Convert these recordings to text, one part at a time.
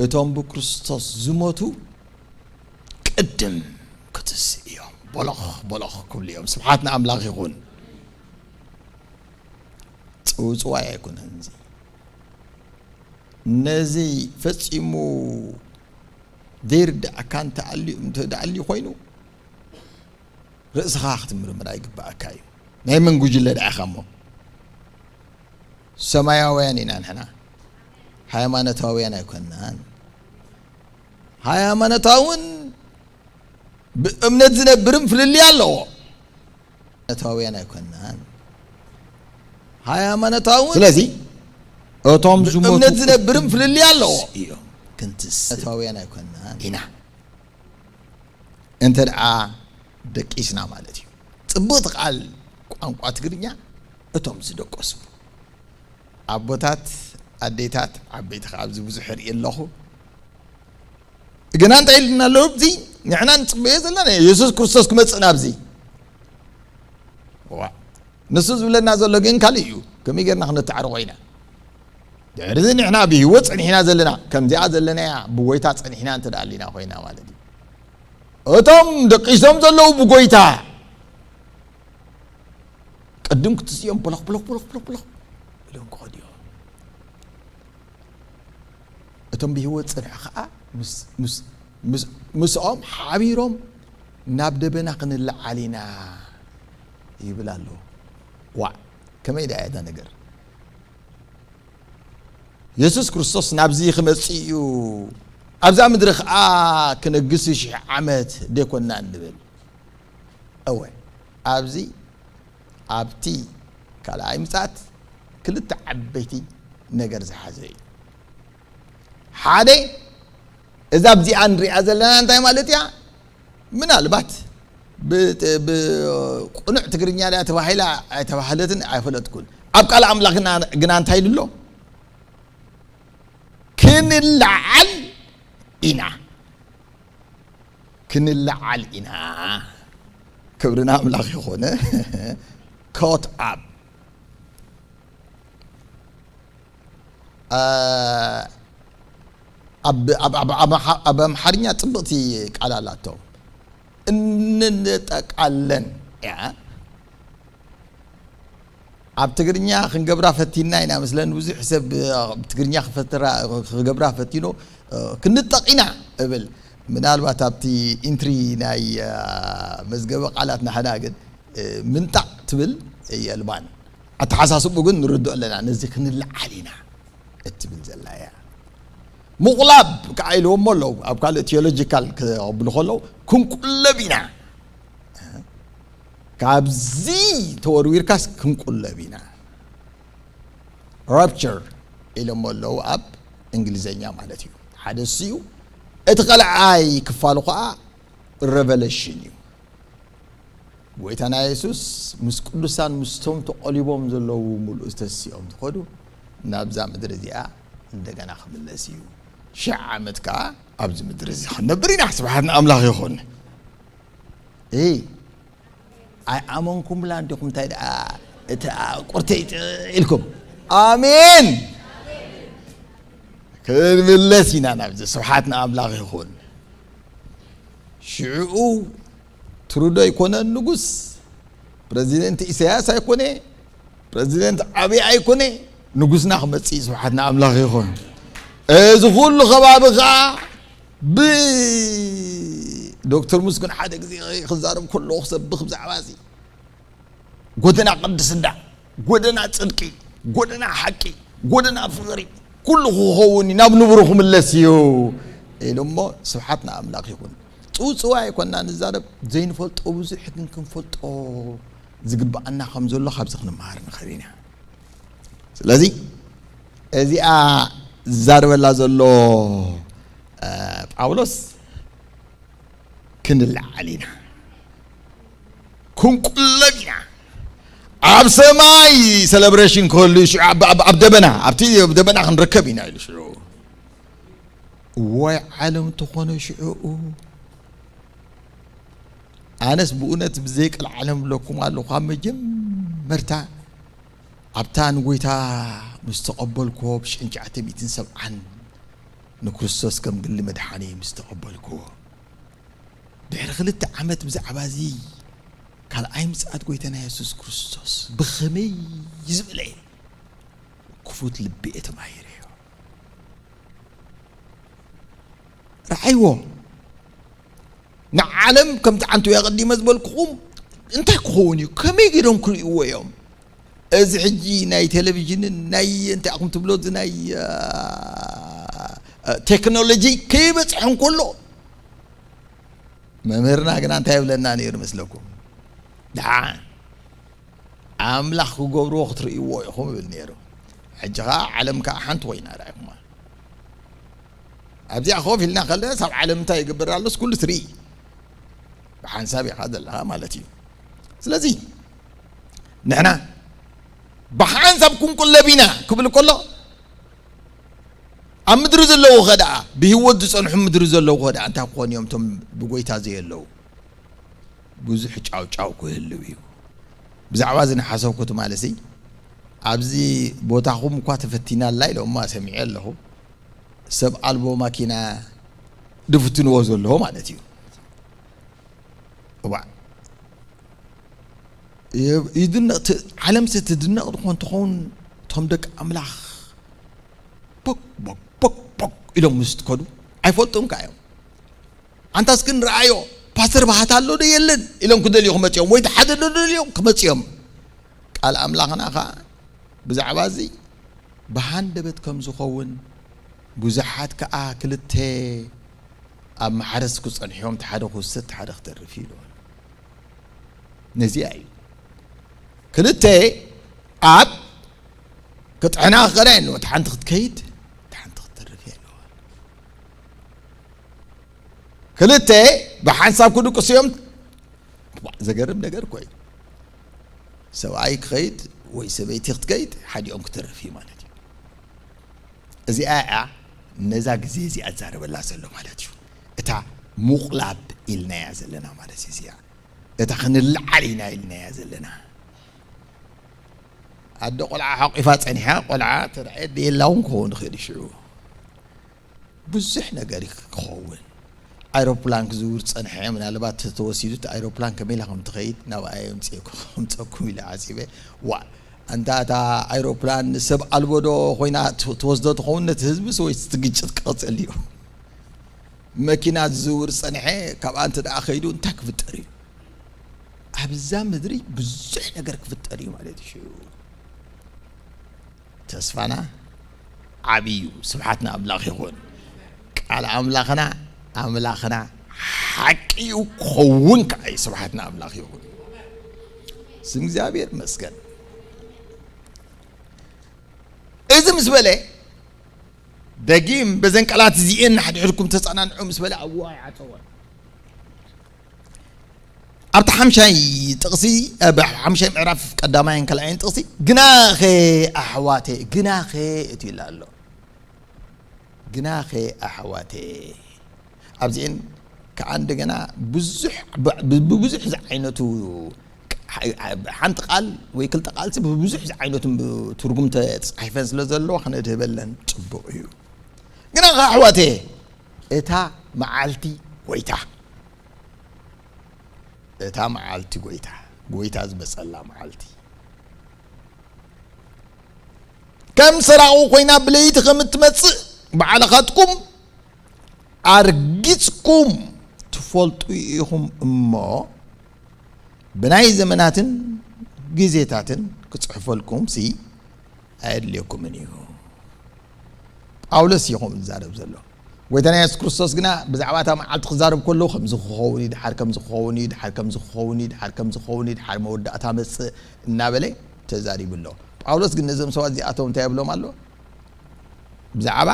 እቶም ብክርስቶስ ዝሞቱ ቅድም ክትስእ እዮም። ቦሎኽ ቦሎኽ ክብሉ እዮም። ስብሓት ንኣምላኽ ይኹን። ጽውጽዋይ ኣይኮነን እዚ። ነዚ ፈጺሙ ዘይርድኣካ እንተኣልዩ እንተደኣልዩ ኮይኑ ርእስኻ ክትምርምር ኣይግባኣካ እዩ። ናይ መን ጉጅለ ደኣ ኢኻ እሞ? ሰማያውያን ኢና ንሕና፣ ሃይማኖታውያን ኣይኮናን። ሃይማኖታውን ብእምነት ዝነብርን ፍልልይ ኣለዎ። ሃይማኖታውያን ኣይኮናን። ሃይማኖታውን ስለዚ እቶም ዝሞቱ ብእምነት ዝነብርን ፍልልይ ኣለዎ። እዮም። ክንትስ ሃይማኖታውያን ኣይኮናን ኢና። እንተ ደኣ ደቂስና ማለት እዩ። ጽብቕቲ ቃል ቋንቋ ትግርኛ፣ እቶም ዝደቀሱ። ኣቦታት፣ ኣዴታት፣ ዓበይቲ ከኣ ኣብዚ ብዙሕ እርኢ ኣለኹ። ግና እንታይ ኢልና ኣሎ? ኣብዚ ንሕና ንጽበዮ ዘለና የሱስ ክርስቶስ ክመጽእ ናብዚ። ዋ፣ ንሱ ዝብለና ዘሎ ግን ካልእ እዩ። ከመይ ጌርና ክነተዓርቆ ኢና? ድሕሪ እዚ ንሕና ብህይወት ጸኒሕና ዘለና፣ ከምዚኣ ዘለናያ ብጎይታ ጸኒሕና እንተ ደኣ ኣሊና ኮይና ማለት እዩ። እቶም ደቂሶም ዘለዉ ብጎይታ ቅድም ክትስኦም ብሎኽ፣ ብሎኽ፣ ብሎኽ፣ ብሎኽ፣ ብሎኽ ኢሎም ክኸዱ እዮም። እቶም ብህይወት ጸንሑ ኸኣ ምስ፣ ምስ፣ ምስ፣ ምስኦም ሓቢሮም ናብ ደበና ክንለዓል ኢና ይብል ኣሎ። ዋእ፣ ከመይ ደኣ እያ እታ ነገር? የሱስ ክርስቶስ ናብዚ ክመጽእ እዩ፣ ኣብዛ ምድሪ ኸኣ ክነግስ ሽሕ ዓመት ደይኮንና ንብል። እወ፣ ኣብዚ፣ ኣብቲ ካልኣይ ምጽኣት ክልተ ዓበይቲ ነገር ዝሓዘ እዩ። ሓደ፣ እዛ ኣብዚኣ ንሪኣ ዘለና እንታይ ማለት እያ? ምናልባት ብ-፣ ብቁኑዕ ትግርኛ ድያ ተባሂላ ኣይተባህለትን ኣይፈለጥኩን። ኣብ ቃል ኣምላኽ ግና፣ ግና እንታይ ኢሉ ኣሎ? ክንለዓል ኢና። ክንለዓል ኢና። ክብሪ ንኣምላኽ ይኹን። Caught up። አ፣ ኣብ፣ ኣብ፣ ኣብ፣ ኣብ፣ ኣብ ኣምሓርኛ ጽብቕቲ ቃል ኣላቶ። እንንጠቃለን እያ። ኣብ ትግርኛ ክንገብራ ፈቲና ኢና መስለኒ። ብዙሕ ሰብ ኣብ ትግርኛ ክፈትራ፣ ክገብራ ፈቲኑ፣ እ፣ ክንጠቕ ኢና እብል። ምናልባት ኣብቲ ኢንትሪ ናይ፣ እ፣ መዝገበ ቃላት ናሕና ግን፣ እ፣ ምንጣቕ ትብል የልባን። ኣተሓሳስቡ ግን ንርድኦ ኣለና። ነዚ ክንለዓል ኢና እትብል ዘላ እያ። ምቑላብ ከዓ ኢልዎሞ ኣለዉ። ኣብ ካልእ ቲዮሎጂካል ክቕብሉ ከለዉ ክንቁለብ ኢና። ካብዚ ተወርዊርካስ ክንቁለብ ኢና። ራፕቸር ኢሎሞ ኣለዉ ኣብ እንግሊዘኛ ማለት እዩ። ሓደ እሱ እዩ። እቲ ካልኣይ ክፋሉ ከዓ ሬቨሌሽን እዩ። ጎይታና የሱስ ምስ ቅዱሳን ምስቶም ተቖሊቦም ዘለዉ ምሉእ ዝተሲኦም ዝኸዱ ናብዛ ምድሪ እዚኣ እንደገና ክምለስ እዩ። ሽሕ ዓመት ከዓ ኣብዚ ምድሪ እዚ ክንነብር ኢና። ስብሓት ንኣምላኽ ይኹን። እይ፣ ኣይኣመንኩምላ እንዲኹም፣ እንታይ ደኣ እቲ ቁርተይ ኢልኩም። ኣሜን። ክንምለስ ኢና ናብዚ። ስብሓት ንኣምላኽ ይኹን። ሽዕኡ ትሩዶ ኣይኮነን ንጉስ፣ ፕረዚደንት ኢሳያስ ኣይኮነ፣ ፕረዚደንት ዓብዪ ኣይኮነ፣ ንጉስና ክመጽእ እዩ። ስብሓት ንኣምላኽ ይኹን። እዚ ኩሉ ከባቢ ኸዓ ብ-፣ ዶክተር ምስጉን ሓደ ግዜ ክዛረብ ከለኹ ክሰብኽ ብዛዕባ እዚ ጎደና ቅድስና፣ ጎደና ጽድቂ፣ ጎደና ሓቂ፣ ጎደና ፍቕሪ፣ ኩሉ ክኸውን እዩ፣ ናብ ንቡሩ ክምለስ እዩ ኢሉ እሞ፣ ስብሓት ንኣምላኽ ይኹን። ጽውጽዋይ ኣይኮንና ንዛረብ፣ ዘይንፈልጦ ብዙሕ ግን ክንፈልጦ ዝግብኣና ከም ዘሎ ካብዚ ክንመሃር ንኽእል ኢና። ስለዚ እዚኣ ዝዛረበላ ዘሎ፣ እ፣ ጳውሎስ ክንለዓል ኢና፣ ክንቁለብ ኢና። ኣብ ሰማይ ሰለብሬሽን ክህሉ እዩ። ሽዑ ኣብ፣ ኣብ፣ ኣብ ደበና፣ ኣብቲ ደበና ክንርከብ ኢና ኢሉ ሽዑ። ወይ ዓለም ተኾነ ሽዑ። ኣነስ ብእውነት ብዘይ ቀልዓለም እብለኩም ኣለኹ፣ ካብ መጀመርታ ኣብታ ንጎይታ ምስ ተቐበልኩዎ ብሽሕን ትሽዓተ ሚእትን ሰብዓን ንክርስቶስ ከም ግሊ መድሓኒ ምስ ተቐበልክዎ፣ ድሕሪ ክልተ ዓመት ብዛዕባ እዚ ካልኣይ ምጽኣት ጎይታና የሱስ ክርስቶስ ብኸመይ ዝበለ ክፉት ልቢ እየ ተማሂረዮ። ረኣይዎ። ንዓለም ከምቲ ዓንቱ ኣቐዲመ ዝበልኩኹም እንታይ ክኸውን እዩ? ከመይ ገይሮም ክርእይዎ እዮም? እዚ ሕጂ ናይ ቴሌቪዥንን ናይ እንታይ ኢኹም ትብሎ፣ እዚ ናይ፣ አ፣ አ፣ ቴክኖሎጂ ከይበጽሐ እንከሎ፣ መምህርና ግና እንታይ ይብለና ነይሩ መስለኩም? ደሓን ኣምላኽ ክገብርዎ ክትርእይዎ ኢኹም ይብል ነይሩ። ሕጂ ኸኣ ዓለም ከኣ ሓንቲ ኮይና ረኣይኩማ። ኣብዚኣ ኮፍ ኢልና ከለናስ ኣብ ዓለም እንታይ ይግበር ኣሎስ ኩሉ ትርኢ። ብሓንሳብ ኢኻ ዘለኻ ማለት እዩ። ስለዚ ንሕና ብሓንሳብ ክንቁለብ ኢና ክብል ከሎ፣ ኣብ ምድሪ ዘለዉ ኸ ደኣ፣ ብህይወት ዝጸንሑ ምድሪ ዘለዉ ኸ ደኣ እንታይ ክኾኑ እዮም እቶም ብጎይታ ዘየለዉ? ብዙሕ ጫውጫው ክህልው እዩ። ብዛዕባ እዚ ንሓሰብኩ ትማልሲ፣ ኣብዚ ቦታኹም እኳ ተፈቲናላ ኢሎማ ሰሚዐ ኣለኹ። ሰብ ኣልቦ ማኪና ድፍትንዎ ዘለዎ ማለት እዩ። እዋእ። ይ-፣ ይድነቕ፣ ት-፣ ዓለምሲ ትድነቕ ድኾን ትኸውን፣ እቶም ደቂ ኣምላኽ ቦክ፣ ቦክ፣ ቦክ፣ ቦክ ኢሎም ምስ ትከዱ፣ ኣይፈልጡን ከኣ እዮም። ኣንታ እስኪ ንረኣዮ፣ ፓስተር ባህታ ኣሎ ዶ የለን? ኢሎም ክደልዩ ክመጽኦም፣ ወይ ሓደ ዶ ደልዮም ክመጽኦም። ቃል ኣምላኽና ኸኣ ብዛዕባ እዚ ብሃንደበት ከም ዝኸውን፣ ብዙሓት ከኣ ክልተ ኣብ ማሕረስ ክጸንሑ እዮም፣ እቲ ሓደ ክውሰድ፣ እቲ ሓደ ክተርፍ እዩ ኢሉ። ነዚኣ እዩ። ክልተ ኣብ ክጥዕና ክኸዳ የለዎ፣ እቲ ሓንቲ ክትከይድ፣ እቲ ሓንቲ ክትተርፍ የለዎ። ክልተ ብሓንሳብ ክድቅሱ እዮም። ዘገርም ነገር እኮ እዩ። ሰብኣይ ክኸይድ ወይ ሰበይቲ ክትከይድ፣ ሓዲኦም ክተርፍ እዩ ማለት እዩ። እዚኣ እያ ነዛ ግዜ እዚኣ ዝዛረበላ ዘሎ ማለት እዩ። እታ ምቑላብ ኢልናያ ዘለና ማለት እዩ። እዚኣ እታ ክንለዓል ኢና ኢልናያ ዘለና። ኣደ ቆልዓ ሓቂፋ ጸኒሓ፣ ቆልዓ ተራእየ ደየላ እውን ክኸውን ይኽእል እዩ ሽዑ። ብዙሕ ነገር ክኸውን። ኣይሮፕላን ክዝውር ጸንሐ፣ ምናልባት ተወሲዱ እቲ ኣይሮፕላን ከመይ ኢላ ከም ትኸይድ ናብኣ የምጽእኩ-፣ ከምጸኩም ኢለ ሓሲበ። ዋ፣ ኣንታ እታ ኣይሮፕላን ሰብ ኣልቦ ዶ ኮይና ት-፣ ትወስዶ ትኸውን ነቲ ህዝብስ ወይስ እቲ ግጭት ክቕጽል እዩ? መኪና ዝዝውር ጸንሐ፣ ካብኣ እንተ ደኣ ከይዱ እንታይ ክፍጠር እዩ? ኣብዛ ምድሪ ብዙሕ ነገር ክፍጠር እዩ ማለት እዩ። ሽዑ ተስፋና ዓቢ እዩ። ስብሓት ንኣምላኽ ይኹን። ቃል ኣምላኽና፣ ኣምላኽና ሓቂ እዩ፣ ክኸውን ከኣ እዩ። ስብሓት ንኣምላኽ ይኹን። ስም እግዚኣብሔር ይመስገን። እዚ ምስ በለ፣ ደጊም በዘን ቃላት እዚኤን ንሓድሕድኩም ተጸናንዑ ምስ በለ ኣብኡ ኣይዓጸወን። ኣብቲ ሓምሻይ ጥቕሲ፣ ኣብ ሓምሻይ ምዕራፍ ቀዳማይን ካልኣይን ጥቕሲ፣ "ግናኸ ኣሕዋተይ፣ ግናኸ" እቲ ኢሉ ኣሎ። "ግናኸ ኣሕዋተይ." ኣብዚኤን ከኣ እንደገና ብዙሕ፣ ብ-፣ ብብዙሕ ዝዓይነቱ፣ ሓንቲ ቃል ወይ ክልተ ቃልሲ ብብዙሕ ዝዓይነቱ ትርጉም ተጻሒፈን ስለ ዘለዋ ክነድህበለን ጽቡቕ እዩ። ግናኸ ኣሕዋተይ፣ እታ መዓልቲ ጎይታ፣ እታ መዓልቲ ጎይታ፣ ጎይታ ዝመጸላ መዓልቲ፣ ከም ሰራቒ ኮይና ብለይቲ ከም እትመጽእ ባዕልኻትኩም ኣርጊጽኩም ትፈልጡ ኢኹም እሞ፣ ብናይ ዘመናትን ግዜታትን ክጽሕፈልኩምሲ ኣየድልየኩምን እዩ። ጳውሎስ እዩ ከምኡ ዝዛረብ ዘሎ። ጎይታና የሱስ ክርስቶስ ግና ብዛዕባ እታ መዓልቲ ክዛረብ ከሎ፣ "ከምዚ ክኸውን እዩ፣ ድሓር ከምዚ ክኸውን እዩ፣ ድሓር ከምዚ ክኸውን እዩ፣ ድሓር ከምዚ ክኸውን እዩ፣ ድሓር መወዳእታ መጽእ" እናበለ ተዛሪቡ ኣሎ። ጳውሎስ ግን ነዞም ሰባት እዚኣቶም እንታይ ይብሎም ኣሎ? ብዛዕባ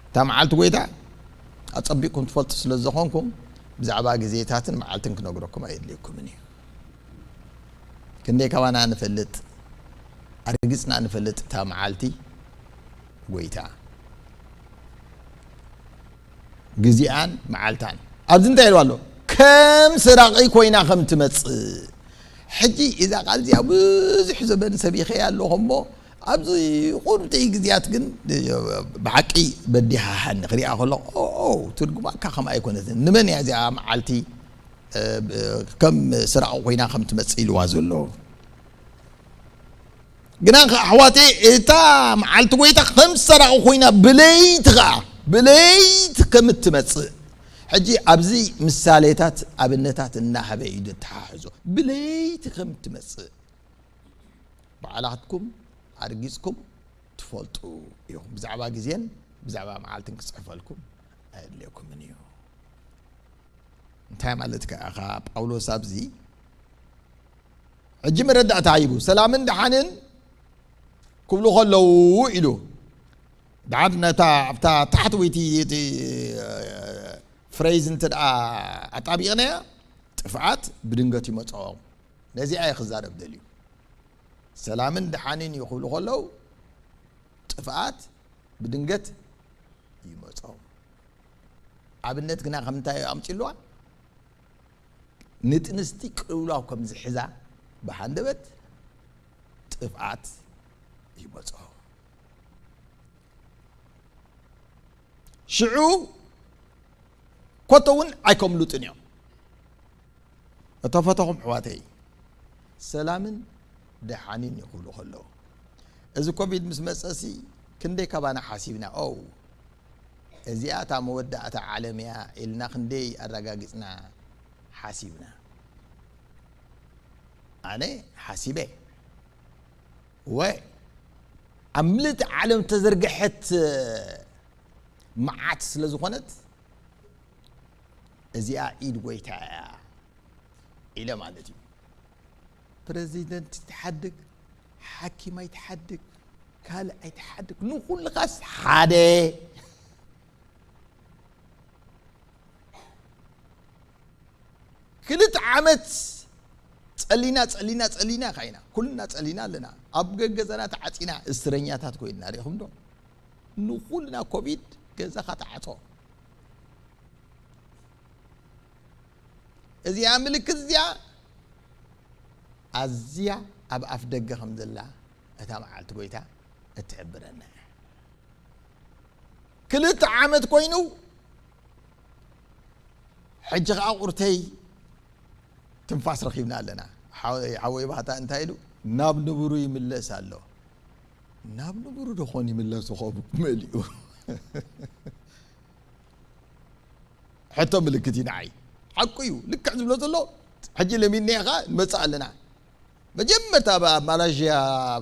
እታ መዓልቲ ጎይታ ኣጸቢቕኩም ትፈልጡ ስለ ዝኾንኩም፣ ብዛዕባ ግዜታትን መዓልትን ክነግረኩም ኣየድልየኩምን እዩ። ክንደይ ካባና ንፈልጥ፣ ኣርጊጽና ንፈልጥ እታ መዓልቲ ጎይታ፣ ግዜኣን መዓልታን? ኣብዚ እንታይ ኢሉ ኣሎ? "ከም ሰራቒ ኮይና ከም ትመጽእ." ሕጂ እዛ ቃል እዚኣ ብዙሕ ዘበን ሰቢኸያ ኣለኹ እሞ፣ ኣብዚ ቁርብቲ ግዜያት ግን ብሓቂ በዲሃሃኒ ክሪኣ ከሎ፣ ኦ፣ ኦ፣ ትርጉማ እካ ከምኣ ኣይኮነትን። ንመን እያ እዚኣ መዓልቲ፣ እ፣ ብ-፣ ከም ሰራቒ ኮይና ከም ትመጽእ ኢልዋ ዘሎ? ግና ከ ኣሕዋተይ፣ እታ መዓልቲ ጎይታ ከም ሰራቒ ኮይና ብለይቲ ከኣ፣ ብለይቲ ከም እትመጽእ፣ ሕጂ ኣብዚ ምሳሌታት፣ ኣብነታት እናሃበ እዩ ዘተሓሕዞ። ብለይቲ ከም እትመጽእ ባዕላትኩም ኣርጊጽኩም ትፈልጡ ኢኹም። ብዛዕባ ግዜን ብዛዕባ መዓልትን ክጽሕፈልኩም ኣየድልየኩምን እዩ። እንታይ ማለት ከኣ ኸኣ ጳውሎስ ኣብዚ ሕጂ መረዳእታ ሂቡ፣ ሰላምን ደሓንን ክብሉ ከለዉ ኢሉ። ደሓን ነታ ኣብታ ታሕተወይቲ እቲ ፍሬዝ እንተ ደኣ ኣጣቢቕናያ፣ ጥፍኣት ብድንገት ይመጽኦም። ነዚኣ እየ ክዛረብ ደልዩ። ሰላምን ደሓንን እዩ ክብሉ ከለዉ፣ ጥፍኣት ብድንገት ይመጾም። ኣብነት ግና ከም እንታይ ኣምጺልዋ? ንጥንስቲ ቅልውላው ከም ዝሕዛ ብሃንደበት ጥፍኣት ይመጾ። ሽዑ ኮቶ እውን ኣይከምልጡን እዮም። እተፈተኹም ኣሕዋተይ፣ ሰላምን ደሓንን ይኽብሉ ከለዉ፣ እዚ ኮቪድ ምስ መጸሲ ክንደይ ካባና ሓሲብና፣ ኦ፣ እዚኣ እታ መወዳእታ ዓለም እያ ኢልና ክንደይ ኣረጋጊጽና ሓሲብና። ኣነ ሓሲበ። ወ-፣ ኣብ ምልእቲ ዓለም ተዘርግሐት መዓት ስለ ዝኾነት፣ እዚኣ ኢድ ጎይታ እያ ኢለ ማለት እዩ። ፕረዚደንት ኣይትሓድግ፣ ሓኪም ኣይትሓድግ፣ ካልእ ኣይትሓድግ፣ ንኹልኻስ ሓደ። ክልተ ዓመት ጸሊና፣ ጸሊና፣ ጸሊና ኻይና። ኩልና ጸሊና ኣለና። ኣብ ገገዛና ተዓጺና እስረኛታት ኮይንና። ሪእኹም ዶ? ንኹልና ኮቪድ ገዛኻ ተዓጾ። እዚኣ ምልክት እዚኣ ኣዝያ ኣብ ኣፍ ደገ ከም ዘላ እታ መዓልቲ ጎይታ እትሕብረና እያ። ክልተ ዓመት ኮይኑ፣ ሕጂ ኸኣ ቁርተይ ትንፋስ ረኺብና ኣለና። ሓወ-፣ ሓወይ ባህታ እንታይ ኢሉ? ናብ ንቡሩ ይምለስ ኣሎ። ናብ ንቡሩ ዶ ኾን ይምለስ ዝኾን መሊኡ? ሕቶ ምልክት እዩ ንዓይ። ሓቁ እዩ። ልክዕ ዝብሎ ዘሎ፣ ሕጂ ለሚድና ኢኻ ንመጽእ ኣለና። መጀመርታ ኣብ፣ ኣብ ማላዥያ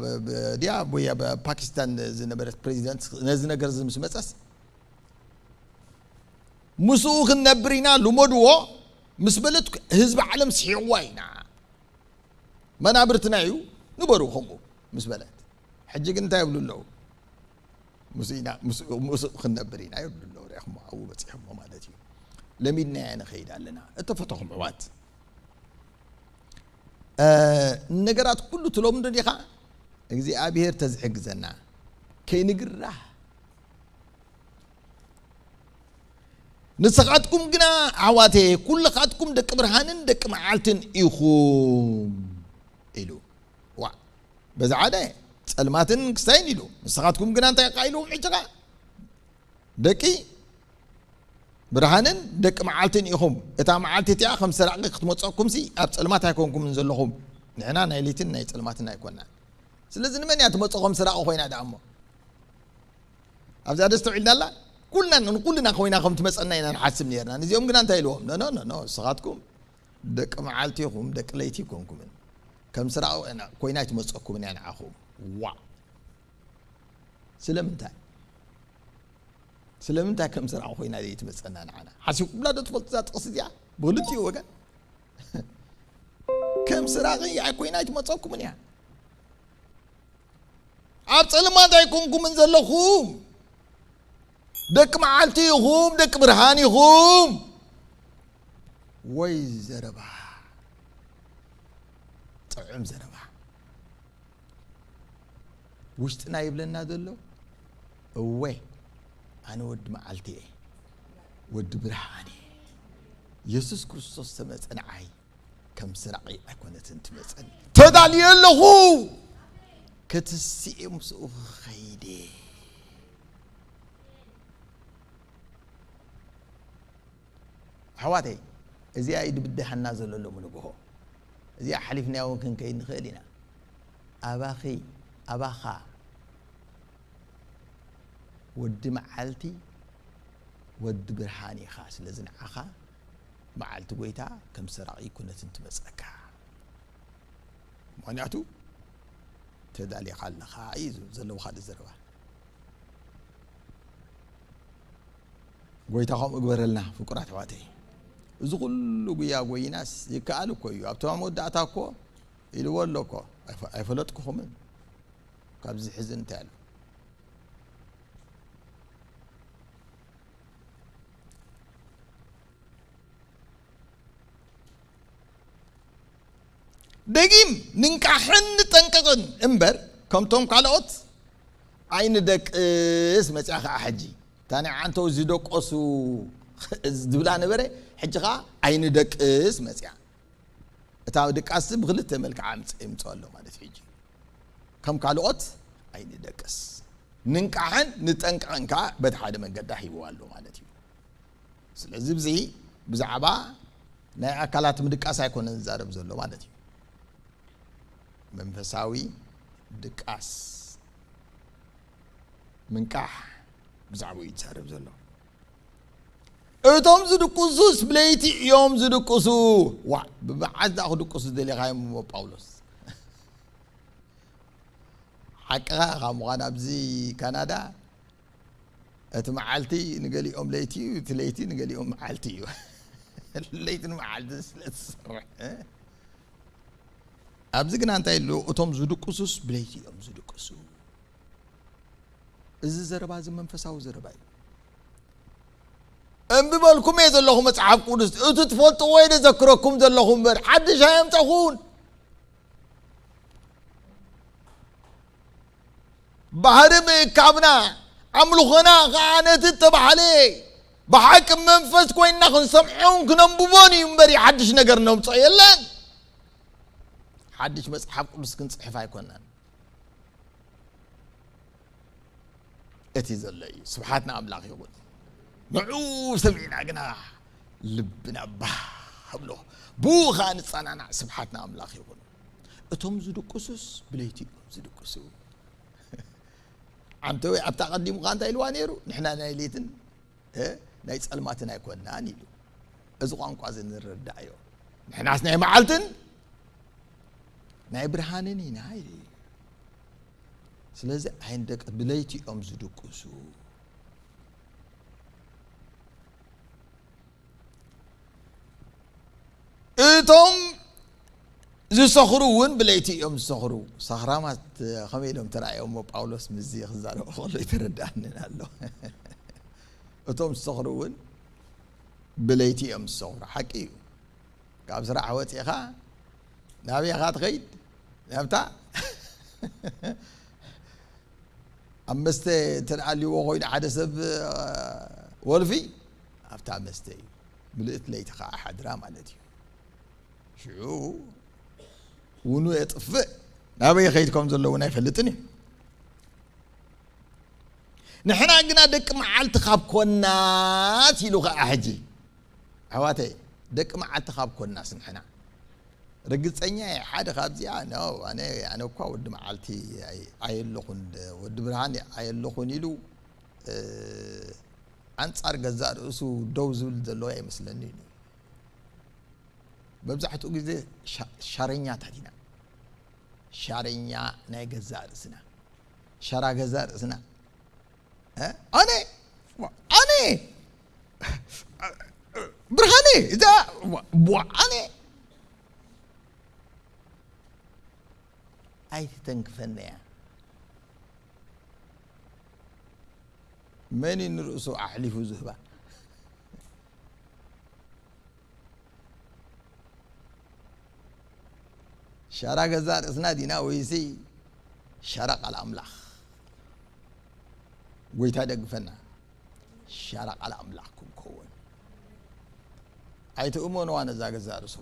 ብ-፣ ብ-፣ ድያ ወይ ኣብ ፓኪስታን ዝነበረት ፕሬዚደንት ነዚ ነገር እዚ ምስ መጸስ፣ ምስኡ ክንነብር ኢና ልመድዎ ምስ በለት፣ ህዝቢ ዓለም ስሒቕዋ ኢና። መናብርትና እዩ፣ ንበሩ ከምኡ ምስ በለት። ሕጂ ግን እንታይ ይብሉ ኣለዉ? ምስኡ ኢና፣ ምስኡ፣ ምስኡ ክንነብር ኢና ይብሉ ኣለዉ። ርኢኹሞ፣ ኣብኡ በጺሖሞ ማለት እዩ። ለሚድናዮ ንኸይድ ኣለና። እተፈተኹም ኣሕዋት፣ እ፣ ነገራት ኩሉ ትለምዶ ዲኻ? እግዚኣብሔር ተዝሕግዘና። ከይንግራህ። ንስኻትኩም ግና ኣሕዋተየ፣ ኩልኻትኩም ደቂ ብርሃንን ደቂ መዓልትን ኢኹም ኢሉ። ዋ፣ በዚ ሓደ ጸልማትን ክስታይን ኢሉ። ንስኻትኩም ግና እንታይ ቃ ኢልዎም? ሕጂ ኸኣ ደቂ ብርሃንን ደቂ መዓልትን ኢኹም። እታ መዓልቲ እቲኣ ከም ሰራቒ ክትመጸኩምሲ ኣብ ጸልማት ኣይኮንኩምን ዘለኹም። ንሕና ናይ ለይትን ናይ ጸልማትን ኣይኮናን። ስለዚ ንመን እያ ትመጾ ከም ሰራቒ ኮይና ደኣ እሞ? ኣብዛ ዶ ኣስተውዒልና ኣላ? ኩልና፣ ንኩልና ኮይና ከም ትመጸና ኢና ንሓስብ ነርና። ንዚኦም ግና እንታይ ኢልዎም? ኖ፣ ኖ፣ ኖ፣ ኖ፣ ንስኻትኩም ደቂ መዓልቲ ኢኹም፣ ደቂ ለይቲ ኣይኮንኩምን። ከም ሰራቒ ኮይና ኣይትመጸኩምን እያ ንዓኹም። ዋእ! ስለምንታይ? ስለምንታይ ከም ሰራቒ ኮይና ዘይትመጸና ንዓና? ሓሲብኩምላ ዶ ትፈልጡ እዛ ጥቕሲ እዚኣ? ብኽልቲኡ ወገን። ከም ሰራቒ ኣይ ኮይና ኣይትመጸኩምን እያ። ኣብ ጸልማት ኣይኮንኩምን ዘለኹም። ደቂ መዓልቲ ኢኹም፣ ደቂ ብርሃን ኢኹም። ወይ ዘረባ! ጥዑም ዘረባ። ውሽጥና ይብለና ዘሎ፣ እወ፣ ኣነ ወዲ መዓልቲ እየ፣ ወዲ ብርሃን እየ። የሱስ ክርስቶስ ተመጸ ንዓይ፣ ከም ሰራቒ ኣይኮነትን ትመጸኒ። ተዳልየ ኣለኹ። ክትስእ ምስኡ ክኸይድ እየ። ኣሕዋተይ፣ እዚኣ እዩ ድብድሃና ዘሎ ሎሚ ንግሆ። እዚኣ ሓሊፍናያ እውን ክንከይድ ንኽእል ኢና። ኣባኺ፣ ኣባኻ፣ ወዲ መዓልቲ፣ ወዲ ብርሃን ኢኻ። ስለዚ ንዓኻ መዓልቲ ጎይታ ከም ሰራቒ ኣይኮነትን ትመጸካ። ምኽንያቱ ተዳሊኻ ኣለኻ እዩ ዘሎ ብኻልእ ዘረባ። ጎይታ ከምኡ እግበረልና ፍቁራት ኣሕዋተይ። እዚ ኩሉ ጉያ ጎይናስ ይከኣል እኮ እዩ። ኣብቲ መወዳእታ እኮ ኢልዎ ኣሎ እኮ። ኣይፈ-፣ ኣይፈለጥኩኹምን። ካብዚ ሕዚ እንታይ ኣሎ? ደጊም ንንቃሕን ንጠንቀቕን እምበር፣ ከምቶም ካልኦት ኣይንደቅስ መጽያ ኸዓ ሕጂ። እታ ናይ ዓንተው ዝደቀሱ ዝብላ ነበረ፣ ሕጂ ኸዓ ኣይንደቅስ መጽያ። እታ ድቃስ ብኽልተ መልክዓ ምጽ-፣ ይምጽእ ኣሎ ማለት እዩ። ሕጂ ከም ካልኦት ኣይንደቅስ። ንንቃሕን ንጠንቀቕን ከኣ በቲ ሓደ መንገዳ ሂብዋ ኣሎ ማለት እዩ። ስለዚ፣ እዚ ብዛዕባ ናይ ኣካላት ምድቃስ ኣይኮነን ዝዛረብ ዘሎ ማለት እዩ። መንፈሳዊ ድቃስ፣ ምንቃሕ፣ ብዛዕባኡ እዩ ዝዛረብ ዘሎ። እቶም ዝድቅሱስ ብለይቲ እዮም ዝድቅሱ። ዋ፣ ብመዓዝ ደኣ ክድቅሱ ደሊኻዮም እሞ ጳውሎስ? ሓቅኻ ኢኻ ምዃን ኣብዚ ካናዳ እቲ መዓልቲ ንገሊኦም ለይቲ እዩ፣ እቲ ለይቲ ንገሊኦም መዓልቲ እዩ። ለይትን መዓልትን ስለ ዝሰርሕ፣ እ? ኣብዚ ግና እንታይ ኢሉ? እቶም ዝድቅሱስ ብለይቲ እዮም ዝድቅሱ። እዚ ዘረባ እዚ መንፈሳዊ ዘረባ እዩ። እንብበልኩም እየ ዘለኹ መጽሓፍ ቅዱስ፣ እቲ ትፈልጥዎ እየ ዘክረኩም ዘለኹ እምበር፣ ሓድሽ ኣየምጸኹን። ባህሪ ምእካብና፣ ኣምልኾና ኸዓ ነቲ እተባህለ ብሓቂ መንፈስ ኮይንና ክንሰምዖን ክነንብቦን እዩ እምበር፣ ሓድሽ ነገር ነምጽኦ የለን። ሓድሽ መጽሓፍ ቅዱስ ክንጽሕፍ ኣይኮናን። እቲ ዘሎ እዩ። ስብሓት ንኣምላኽ ይኹን። ንዑ ሰሚዕና ግና ልብና ባህ ኣብሎ። ብኡ ኸዓ ንጸናናዕ። ስብሓት ንኣምላኽ ይኹን። እቶም ዝድቅሱስ ብለይቲ እዮም ዝድቅሱ። ዓንተወይ ኣብታ ቀዲሙ ኸዓ እንታይ ኢልዋ ነይሩ? ንሕና ናይ ለይትን፣ እ፣ ናይ ጸልማትን ኣይኮንናን ኢሉ። እዚ ቋንቋ እዚ ንረዳእዮ። ንሕናስ ናይ መዓልትን ናይ ብርሃንን ኢና ኢሉ። ስለዚ ኣይንደቅ፣ ብለይቲ እዮም ዝድቅሱ። እቶም ዝሰኽሩ እውን ብለይቲ እዮም ዝሰኽሩ። ሰኽራማት ከመይ ኢሎም ተራእዮሞ ጳውሎስ ምስዚ ክዛረቡ ከሎ ኣይተረድኣንን ኣሎ። እቶም ዝሰኽሩ እውን ብለይቲ እዮም ዝሰኽሩ። ሓቂ እዩ። ካብ ስራሕ ወፂእኻ ናበይ ኢኻ ትኸይድ? ናብታ ኣብ መስተ እንተ ደኣ ኣልዎ ኮይኑ ሓደ ሰብ፣ እ፣ ወልፊ ኣብታ መስተ እዩ። ምልእቲ ለይቲ ኸዓ ሓድራ ማለት እዩ። ሽዑ ውኑ የጥፍእ ናበይ ይኸይድ ከም ዘሎ እውን ኣይፈልጥን እዩ። ንሕና ግና ደቂ መዓልቲ ካብ ኮናስ ኢሉ ኸዓ ሕጂ፣ ኣሕዋተይ፣ ደቂ መዓልቲ ካብ ኮናስ ንሕና ርግጸኛ እየ፣ ሓደ ካብዚኣ፣ ኖ፣ ኣነ፣ ኣነ እኳ ወዲ መዓልቲ ኣይ-፣ ኣየለኹን፣ ወዲ ብርሃን ኣየለኹን ኢሉ፣ እ፣ ኣንጻር ገዛእ ርእሱ ደው ዝብል ዘሎ ኣይመስለንን እዩ። መብዛሕትኡ ግዜ ሻ-፣ ሻረኛታት ኢና። ሻረኛ ናይ ገዛእ ርእስና። ሻራ ገዛእ ርእስና። እ? ኣነ? ዋ፣ ኣነ? ብርሃነ? እዛ? ዋ፣ ዋ፣ ኣነ? ኣይትተንክፈኒ እያ። መን እዩ ንርእሱ ኣሕሊፉ ዝህባ? ሻራ ገዛእ ርእስና ዲና ወይሲ ሻራ ቃል ኣምላኽ? ጎይታ ይደግፈና። ሻራ ቃል ኣምላኽ ክንከውን ኣይትእመኑዋ ነዛ ገዛእ ርእሱ።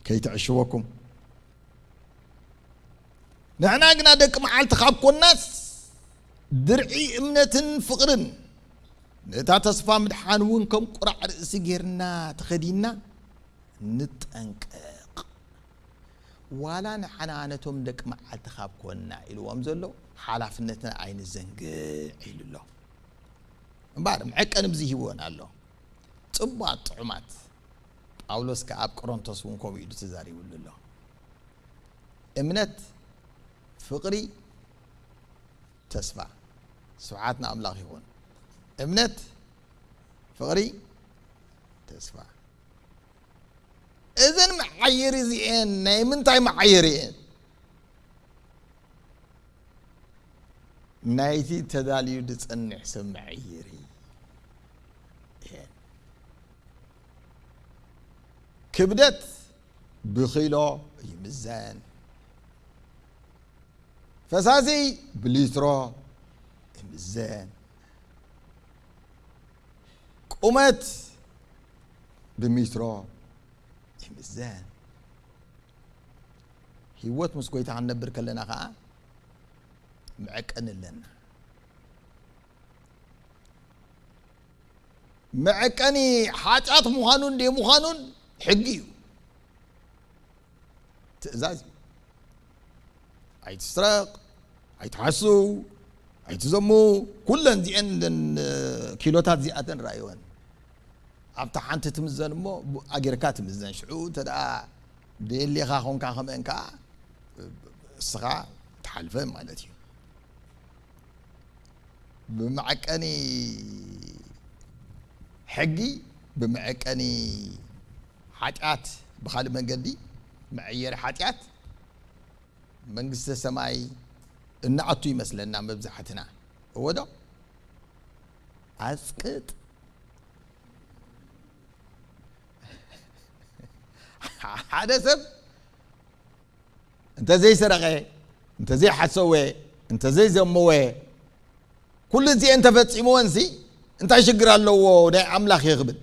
ከይትዕሽወኩም። ንሕና ግና ደቂ መዓልቲ ካብ ኮናስ፣ ድርዒ እምነትን ፍቕርን፣ ነታ ተስፋ ምድሓን እውን ከም ቁራዕ ርእሲ ጌርና ተኸዲንና ንጠንቀቕ። ዋላ ንሕና ነቶም ደቂ መዓልቲ ካብ ኮንና ኢልዎም ዘሎ፣ ሓላፍነትና ኣይንዘንግዕ ኢሉ ኣሎ። እምበኣር መዐቀኒ ብዚ ሂብወን ኣሎ። ጽቡቓት ጥዑማት። ጳውሎስ ከኣ ኣብ ቆሮንቶስ እውን ከምኡ ኢሉ ተዛሪቡሉ ኣሎ። እምነት፣ ፍቕሪ፣ ተስፋ። ስብሓት ንኣምላኽ ይኹን። እምነት፣ ፍቕሪ፣ ተስፋ። እዘን መዓየሪ እዚኤን ናይ ምንታይ መዓየሪ እየን? ናይቲ ተዳልዩ ዝጸንሕ ሰብ መዐየሪ እየን። ክብደት ብኪሎ ይምዘን። ፈሳሲ ብሊትሮ ይምዘን። ቁመት ብሜትሮ ይምዘን። ህይወት ምስ ጎይታ ክንነብር ከለና ኸዓ መዐቀኒ ኣለና። መዐቀኒ ሓጢኣት ምዃኑን ደይምዃኑን ሕጊ እዩ፣ ትእዛዝ እዩ። ኣይትስረቕ፣ ኣይትሓስው፣ ኣይትዘሙ፣ ኩለን እዚአን እዘን ኪሎታት እዚኣተን ረኣይወን። ኣብታ ሓንቲ ትምዘን እሞ ብኣ ጌርካ ትምዘን። ሽዑ እንተ ደኣ ደየሌኻ ኾንካ ከምአን ከዓ እስኻ ትሓልፈ ማለት እዩ። ብመዐቀኒ ሕጊ፣ ብመዐቀኒ ሓጢኣት፣ ብኻልእ መንገዲ መዐየሪ ሓጢኣት መንግስተ ሰማይ እንኣቱ ይመስለና መብዛሕትና። እወ ዶ? ኣጽቅጥ። ሓደ ሰብ እንተ ዘይሰረቐ፣ እንተ ዘይሓሰወ፣ እንተ ዘይዘመወ፣ ኩሉ እዚኤን ተፈጺምወንሲ እንታይ ሽግር ኣለዎ ናይ ኣምላኽ እየ ክብል?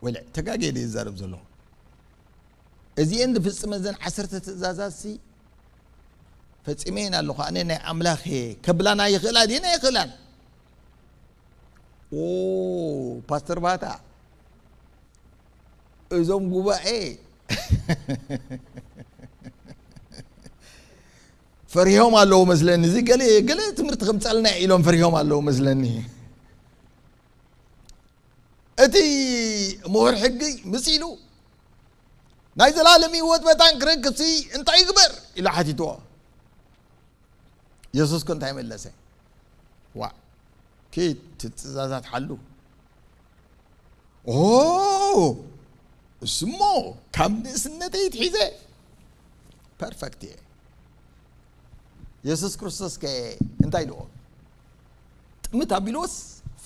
ወለ ተጋግየ ድየ ዝዛረብ ዘለኹ? እዚኤን ዝፍጽመ እዘን ዓሰርተ ትእዛዛትሲ ፈጺመየን ኣለኹ፣ ኣነ ናይ ኣምላኽ እየ ከብላና ይኽእላ ድየን ኣይኽእላን? ኦ፣ ፓስተር ባታ፣ እዞም ጉባኤ ፈሪሆም ኣለዉ መስለኒ። እዚ ገለ፣ ገለ ትምህርቲ ከምጻልና ኢሎም ፈሪሆም ኣለዉ መስለኒ። እቲ ምሁር ሕጊ ምስ ኢሉ፣ "ናይ ዘላለም ህይወት መታን ክረክብሲ እንታይ ይግበር?" ኢሉ ሓቲትዎ። የሱስ ከ እንታይ መለሰ? "ዋእ፣ ኪድ፣ እቲ ትእዛዛት ሓሉ። ኦ፣ እሱሞ ካብ ንእስነተይ ትሒዘ ፐርፈክት እየ።" የሱስ ክርስቶስ ከ እንታይ ኢልዎ? ጥምት ኣቢልዎስ፣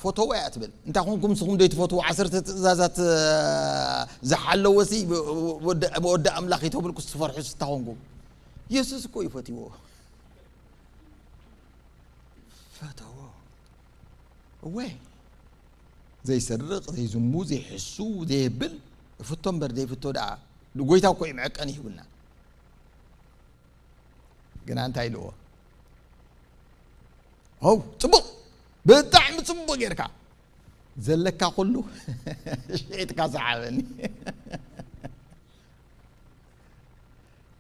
"ፈተዎ እያ ትብል። እንታይ ኮንኩም ንስኹም ዘይትፈትዎ? ዓሰርተ ትእዛዛት፣ እ፣ ዝሓለወሲ ብ-፣ ወዲ፣ ወዲ ኣምላኽ እዩ ተብልኩስ ትፈርሑስ እንታይ ኮንኩም?" የሱስ እኮ እዩ ፈትይዎ። ፈተዎ። እወ፣ ዘይሰርቕ፣ ዘይዝሙ፣ ዘይሕሱ፣ ዘይብል፣ እፍቶ እምበር ዘይፍቶ ደኣ፣ ንጎይታ እኮ እዩ መዐቀኒ ሂቡና። ግና እንታይ ኢልዎ? "ሆው፣ ጽቡቕ፣ ብጣዕሚ ጽቡቕ ጌርካ፣ ዘለካ ኩሉ ሸይጥካ ሰሓበኒ።"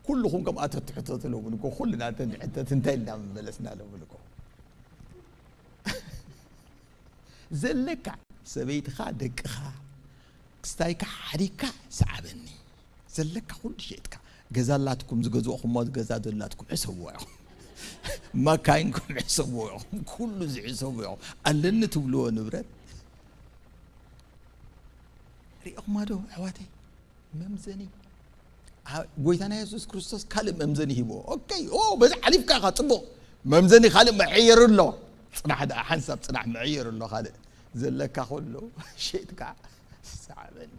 ኩልኹም ከምኣ ተትሕተቱ ሎምኒ እኮ፣ ኩልና እንተንሕተት እንታይ ኢልና ምመለስና ሎምኒ እኮ። ዘለካ ሰበይትኻ፣ ደቅኻ፣ ክስታይካ ሓዲግካ ሰዓበኒ። ዘለካ ኩሉ ሸይጥካ፣ ገዛ ኣላትኩም ዝገዛእኹሞ ገዛ ዘላትኩም ሕሰብዎ ኢኹም። መካይንኩም ሕሰብዎ ኢኹም። ኩሉ ዝሕሰቡ ኢኹም። ኣለኒ ትብልዎ ንብረት ሪእኹማ ዶ ኣሕዋተይ? መምዘኒ። ኣ-፣ ጎይታና የሱስ ክርስቶስ ካልእ መምዘኒ ሂብዎ። ኦኬ፣ ኦ፣ በዚ ሓሊፍካ ኢኻ፣ ጽቡቕ። መምዘኒ ካልእ መዐየሪ ኣሎ። ጽናሕ ደኣ ሓንሳብ ጽናሕ፣ መዐየሪ ኣሎ ካልእ። ዘለካ ኩሉ ሸይጥካ ሰዓበኒ።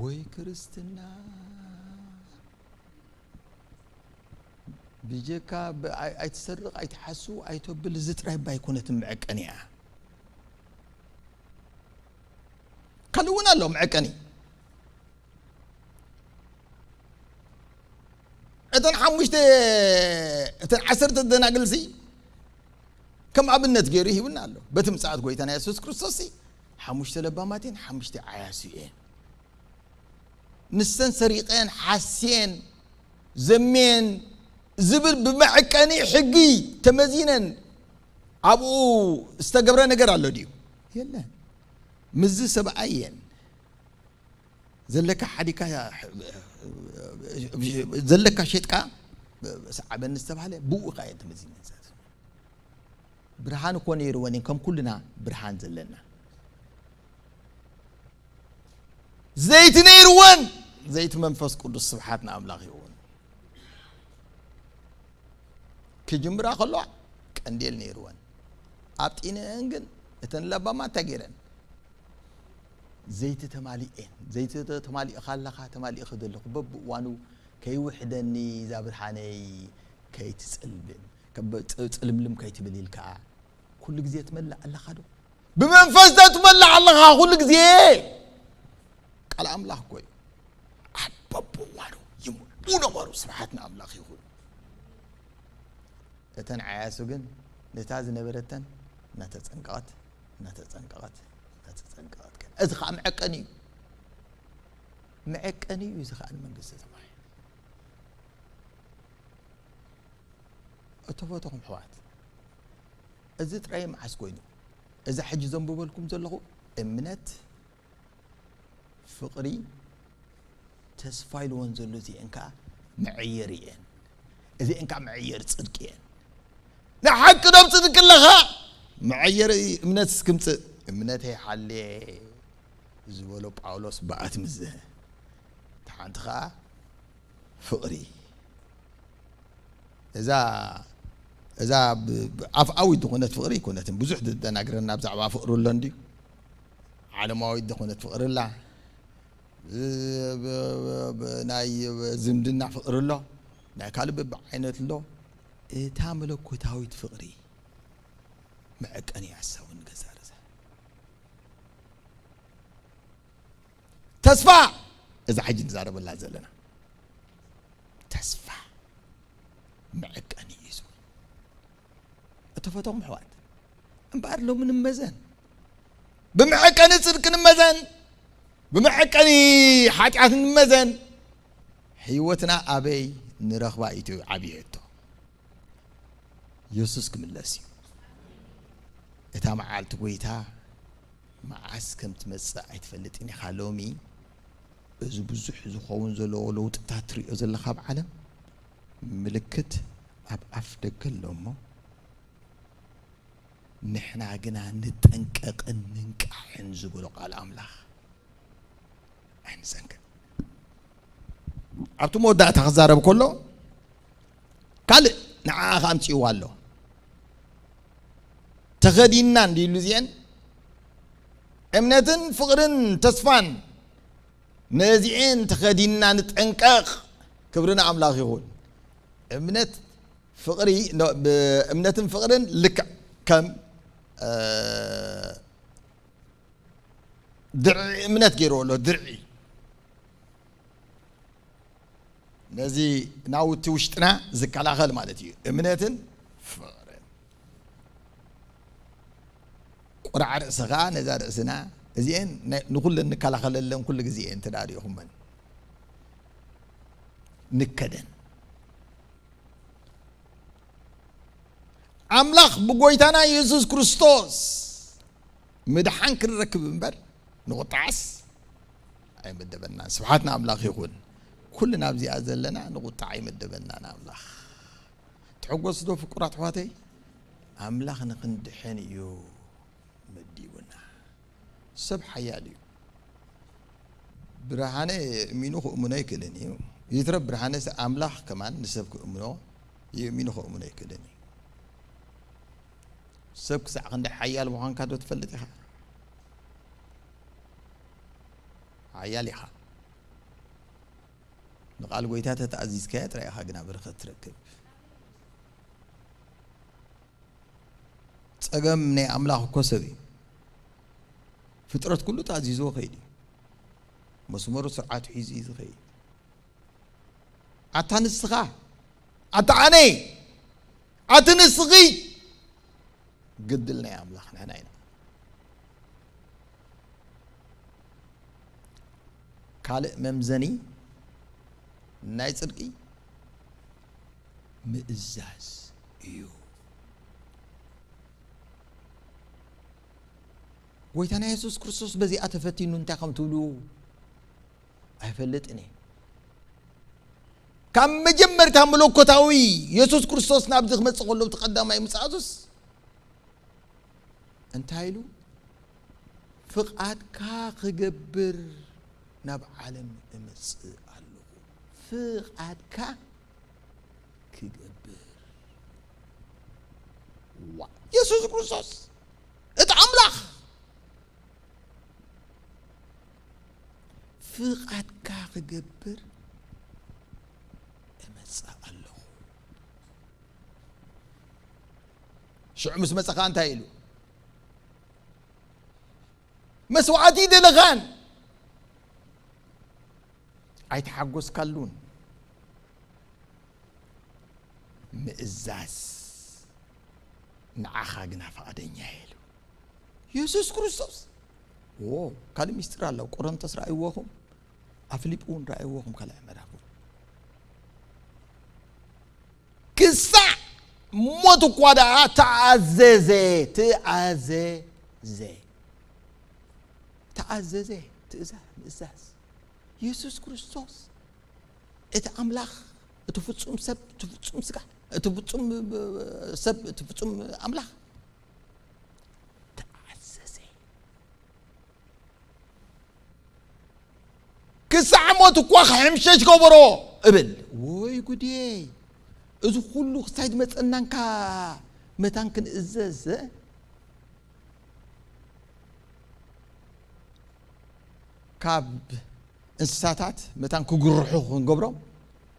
ወይ ክርስትና። ብጀካ ብ-፣ ኣይ-፣ ኣይትሰርቕ፣ ኣይትሓሱ፣ ኣይተብል፣ እዚ ጥራይ እባ ኣይኮነትን መዐቀኒኣ። ካልእ እውን ኣሎ መዐቀኒ። እተን ሓሙሽተ እተን ዓሰርተ ደናግልሲ ከም ኣብነት ገይሩ ይህብና ኣሎ። በቲ ምጽኣት ጎይታና የሱስ ክርስቶስሲ ሓሙሽተ ለባማትን ሓሙሽተ ዓያሱ እየን። ንሰን ሰሪቐን ሓስየን ዘሜን ዝብል ብመዐቀኒ ሕጊ ተመዚነን ኣብኡ ዝተገብረ ነገር ኣሎ ድዩ? የለን። ምስዚ ሰብኣይ እየን ዘለካ ሓዲካ ዘለካ ሸጥካ ሰዓበኒ ዝተባሃለ ብኡ ኢኻ እየን ተመዚነን። ብርሃን እኮ ነይርወን እየን ከም ኩልና ብርሃን ዘለና። ዘይቲ ነይርወን፣ ዘይቲ መንፈስ ቅዱስ። ስብሓት ንኣምላኽ ይኸውን። ክጅምራ ከለዋ ቀንዴል ነይርወን። ኣብ ጢንአን ግን እተን ለባማት እንታይ ገይረን? ዘይቲ ተማሊኤን። ዘይቲ ተማሊእኻ ኣለኻ፣ ተማሊእኺ ዘለኹ በብእዋኑ ከይውሕደኒ እዛ ብርሃነይ ከይትጽልምልም፣ ከበ-፣ ጽ-፣ ጽልምልም ከይትብል ኢልካ ኩሉ ግዜ ትመልእ ኣለኻ ዶ? ብመንፈስ ዶ ትመልእ ኣለኻ ኩሉ ግዜ? ቃል ኣምላኽ እኮ እዩ። ኣብ በብእዋኑ ይምልኡ ነበሩ። ስብሓት ንኣምላኽ ይኹን። እተን ዓያሱ ግን ነታ ዝነበረተን እናተጸንቀቐት፣ እናተጸንቀቐት፣ እናተጸንቀቐት ከ-፣ እዚ ኸኣ መዐቀኒ እዩ። መዐቀኒ እዩ እዚ ኸኣ ንመንግስቲ ሰማይ። እተፈተኹም ኣሕዋት፣ እዚ ጥራይ መዓስ ኮይኑ? እዚ ሕጂ ዘንብበልኩም ዘለኹ እምነት፣ ፍቕሪ፣ ተስፋ ኢልወን ዘሎ እዚአን ከኣ መዐየሪ እየን። እዚአን ከኣ መዐየሪ ጽድቂ እየን። ንሓቂ ዶ ኣብ ጽድቂ ኣለኻ? መዐየሪ እምነት እስክምጽእ፣ እምነተይ ሓልየ ዝበሎ ጳውሎስ ብኣት ምዘ። እታ ሓንቲ ኸኣ ፍቕሪ። እዛ፣ እዛ ብ-፣ ብ-፣ ኣፍኣዊት ዝኾነት ፍቕሪ ኣይኮነትን። ብዙሕ ዝደናግረና ብዛዕባ ፍቕሪ ኣሎ እንድዩ። ዓለማዊት ዝኾነት ፍቕሪ ኣላ። ብ-፣ ብ-፣ ብ-፣ ናይ ዝምድና ፍቕሪ ኣሎ። ናይ ካልእ በብዓይነት ኣሎ። እታ መለኮታዊት ፍቕሪ መዐቀኒ እያ፣ እሳ እውን ገዛ ርእሳ። ተስፋ፣ እዛ ሕጂ ንዛረበላ ዘለና ተስፋ መዐቀኒ እዩ ዝብል። እተፈተኹም ኣሕዋት፣ እምበኣር ሎሚ ንመዘን፣ ብመዐቀኒ ጽድቂ ንመዘን፣ ብመዐቀኒ ሓጢኣት ንመዘን፣ ህይወትና ኣበይ ንረኽባ እዩ ዓብዪ ሕቶ። የሱስ ክምለስ እዩ። እታ መዓልቲ ጎይታ መዓስ ከም ትመጽእ ኣይትፈልጥን ኢኻ። ሎሚ እዚ ብዙሕ ዝኸውን ዘለዎ ለውጥታት ትሪኦ ዘለኻ ኣብ ዓለም ምልክት ኣብ ኣፍ ደገ ኣሎ እሞ፣ ንሕና ግና ንጠንቀቕን ንንቃሕን ዝበሎ ቃል ኣምላኽ ኣይንዘንግዕ። ኣብቲ መወዳእታ ክዛረብ ከሎ ካልእ ንዓኣ ከኣ ኣምጺእዋ ኣሎ። ተኸዲንና እንዲሉ እዚአን እምነትን ፍቕርን ተስፋን ነዚኤን ተኸዲንና ንጠንቀቕ። ክብሪ ንኣምላኽ ይኹን። እምነት ፍቕሪ፣ ኖ-፣ ብ-፣ እምነትን ፍቕርን ልክዕ ከም፣ እ፣ ድርዒ እምነት ገይርዎ ኣሎ፣ ድርዒ። ነዚ ናውቲ ውሽጥና ዝከላኸል ማለት እዩ። እምነትን ፍቕርን። ቁራዕ ርእሲ ኸኣ ነዛ ርእስና፣ እዚኤን ናይ-፣ ንኹለን ንከላኸለለን ኩሉ ግዜ እየን ተዳሪኹመን። ንከደን። ኣምላኽ ብጎይታና የሱስ ክርስቶስ ምድሓን ክንረክብ እምበር ንቑጣዓስ ኣይመደበናን። ስብሓት ንኣምላኽ ይኹን። ኩልና ኣብዚኣ ዘለና ንቑጣዕ ኣይመደበናን ኣምላኽ። ትሕጎስ ዶ ፍቁራት ኣሕዋተይ? ኣምላኽ ንኽንድሕን እዩ መዲቡና። ሰብ ሓያል እዩ። ብርሃነ የእሚኑ ክእምኖ ኣይክእልን እዩ። ይትረፍ ብርሃነስ ኣምላኽ ከማን ንሰብ ክእምኖ፣ የእሚኑ ክእምኖ ኣይክእልን እዩ። ሰብ ክሳዕ ክንደይ ሓያል ምዃንካ ዶ ትፈልጥ ኢኻ? ሓያል ኢኻ። ንቓል ጎይታ ተተኣዚዝካዮ ጥራይ ኢኻ ግና በረኸት ትረክብ። ጸገም ናይ ኣምላኽ እኮ ሰብ እዩ። ፍጥረት ኩሉ ተኣዚዝዎ ከይድ እዩ። መስመሩ ስርዓቱ ሒዙ እዩ ዝኸይድ። ኣታ ንስኻ፣ ኣታ ኣነ፣ ኣቲ ንስኺ ግድል ናይ ኣምላኽ ንሕና ኢና። ካልእ መምዘኒ ናይ ጽድቂ ምእዛዝ እዩ። ጎይታና የሱስ ክርስቶስ በዚኣ ተፈቲኑ እንታይ ከም ትብሉ ኣይፈልጥን እየ። ካብ መጀመርታ መለኮታዊ የሱስ ክርስቶስ ናብዚ ክመጽእ ከሎ፣ እቲ ቀዳማይ ምጽኣቱስ እንታይ ኢሉ? "ፍቓድካ ክገብር ናብ ዓለም እመጽእ ኣለኹ። ፍቓድካ ክገብር።" ዋ፣ የሱስ ክርስቶስ እቲ ኣምላኽ፣ "ፍቓድካ ክገብር እመጽእ ኣለኹ።" ሽዑ ምስ መጸኻ እንታይ ኢሉ? "መስዋዕቲ ደለኻን ኣይተሓጎስካሉን፣ ምእዛዝ ንዓኻ ግና ፈቓደኛ እየ" ኢሉ። የሱስ ክርስቶስ። ዎ፣ ካልእ ሚስጥር ኣሎ። ቆሮንቶስ ረኣይዎኹም፣ ኣብ ፊልጲ እውን ረኣይዎኹም፣ ካልኣይ ምዕራፍ እውን። ክሳዕ ሞት እኳ ደኣ ተኣዘዘ፣ ተኣዘዘ፣ ተኣዘዘ። ትእዛዝ፣ ምእዛዝ። የሱስ ክርስቶስ እቲ ኣምላኽ፣ እቲ ፍጹም ሰብ፣ እቲ ፍጹም ስጋ፣ እቲ ፍጹም ሰብ፣ እቲ ፍጹም ኣምላኽ ተኣዘዘ። ክሳዕ ሞት እኳ ክሕምሸሽ ገበሮ እብል። ወይ ጉዴ! እዚ ኩሉ ክሳይ ዝመጸናንካ መታን ክንእዘዝ፣ ካብ እንስሳታት መታን ክግርሑ ክንገብሮም፣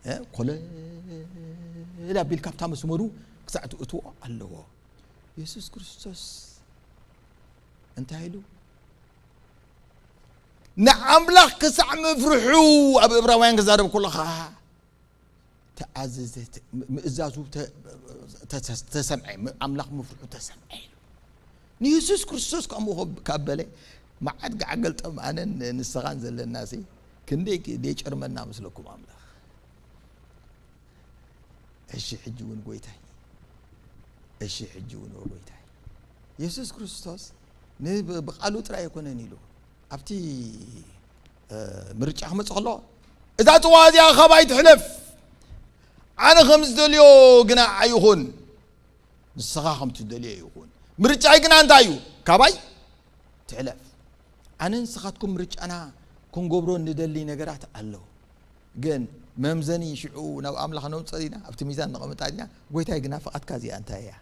እ፣ ኮለል ኣቢልካ ኣብታ መስመሩ ክሳዕ ትእትዎ ኣለዎ። የሱስ ክርስቶስ እንታይ ኢሉ? ንኣምላኽ ክሳዕ ምፍርሑ፣ ኣብ እብራውያን ክዛረብ ከሎ ኸዓ፣ ተኣዘዘ፣ ተ-፣ ም-፣ ምእዛዙ ተ-፣ ተ-፣ ተ-፣ ተሰምዐ፣ ም-፣ ኣምላኽ ምፍርሑ ተሰምዐ ኢሉ። ንየሱስ ክርስቶስ ከምኡ ከ-፣ ካብ በለ፣ መዓት ገዓገልጠም ኣነን ንስኻን ዘለናሲ፣ ክንደይ ክ-፣ ደይጨርመና ምስለኩም ኣምላኽ። እሺ፣ ሕጂ እውን ጎይታይ፣ እሺ፣ ሕጂ እውን ጎይታይ። የሱስ ክርስቶስ ን-፣ ብ-፣ ብቓሉ ጥራይ ኣይኮነን ኢሉ፣ ኣብቲ፣ እ፣ ምርጫ ክመጽእ ከሎ፣ "እዛ ጽዋ እዚኣ ካባይ ትሕለፍ፣ ኣነ ከም ዝደልዮ ግና ኣይኹን፣ ንስኻ ከም ትደልዮ ይኹን። ምርጫይ ግና እንታይ እዩ? ካባይ ትሕለፍ." ኣነ ንስኻትኩም ምርጫና ክንገብሮ እንደሊ ነገራት ኣሎ። ግን መምዘኒ ሽዑ ናብ ኣምላኽ ነምጽኦ ዲና? ኣብቲ ሚዛን ነቐምጣ ዲና? "ጎይታይ ግና ፍቓድካ እዚኣ እንታይ እያ?"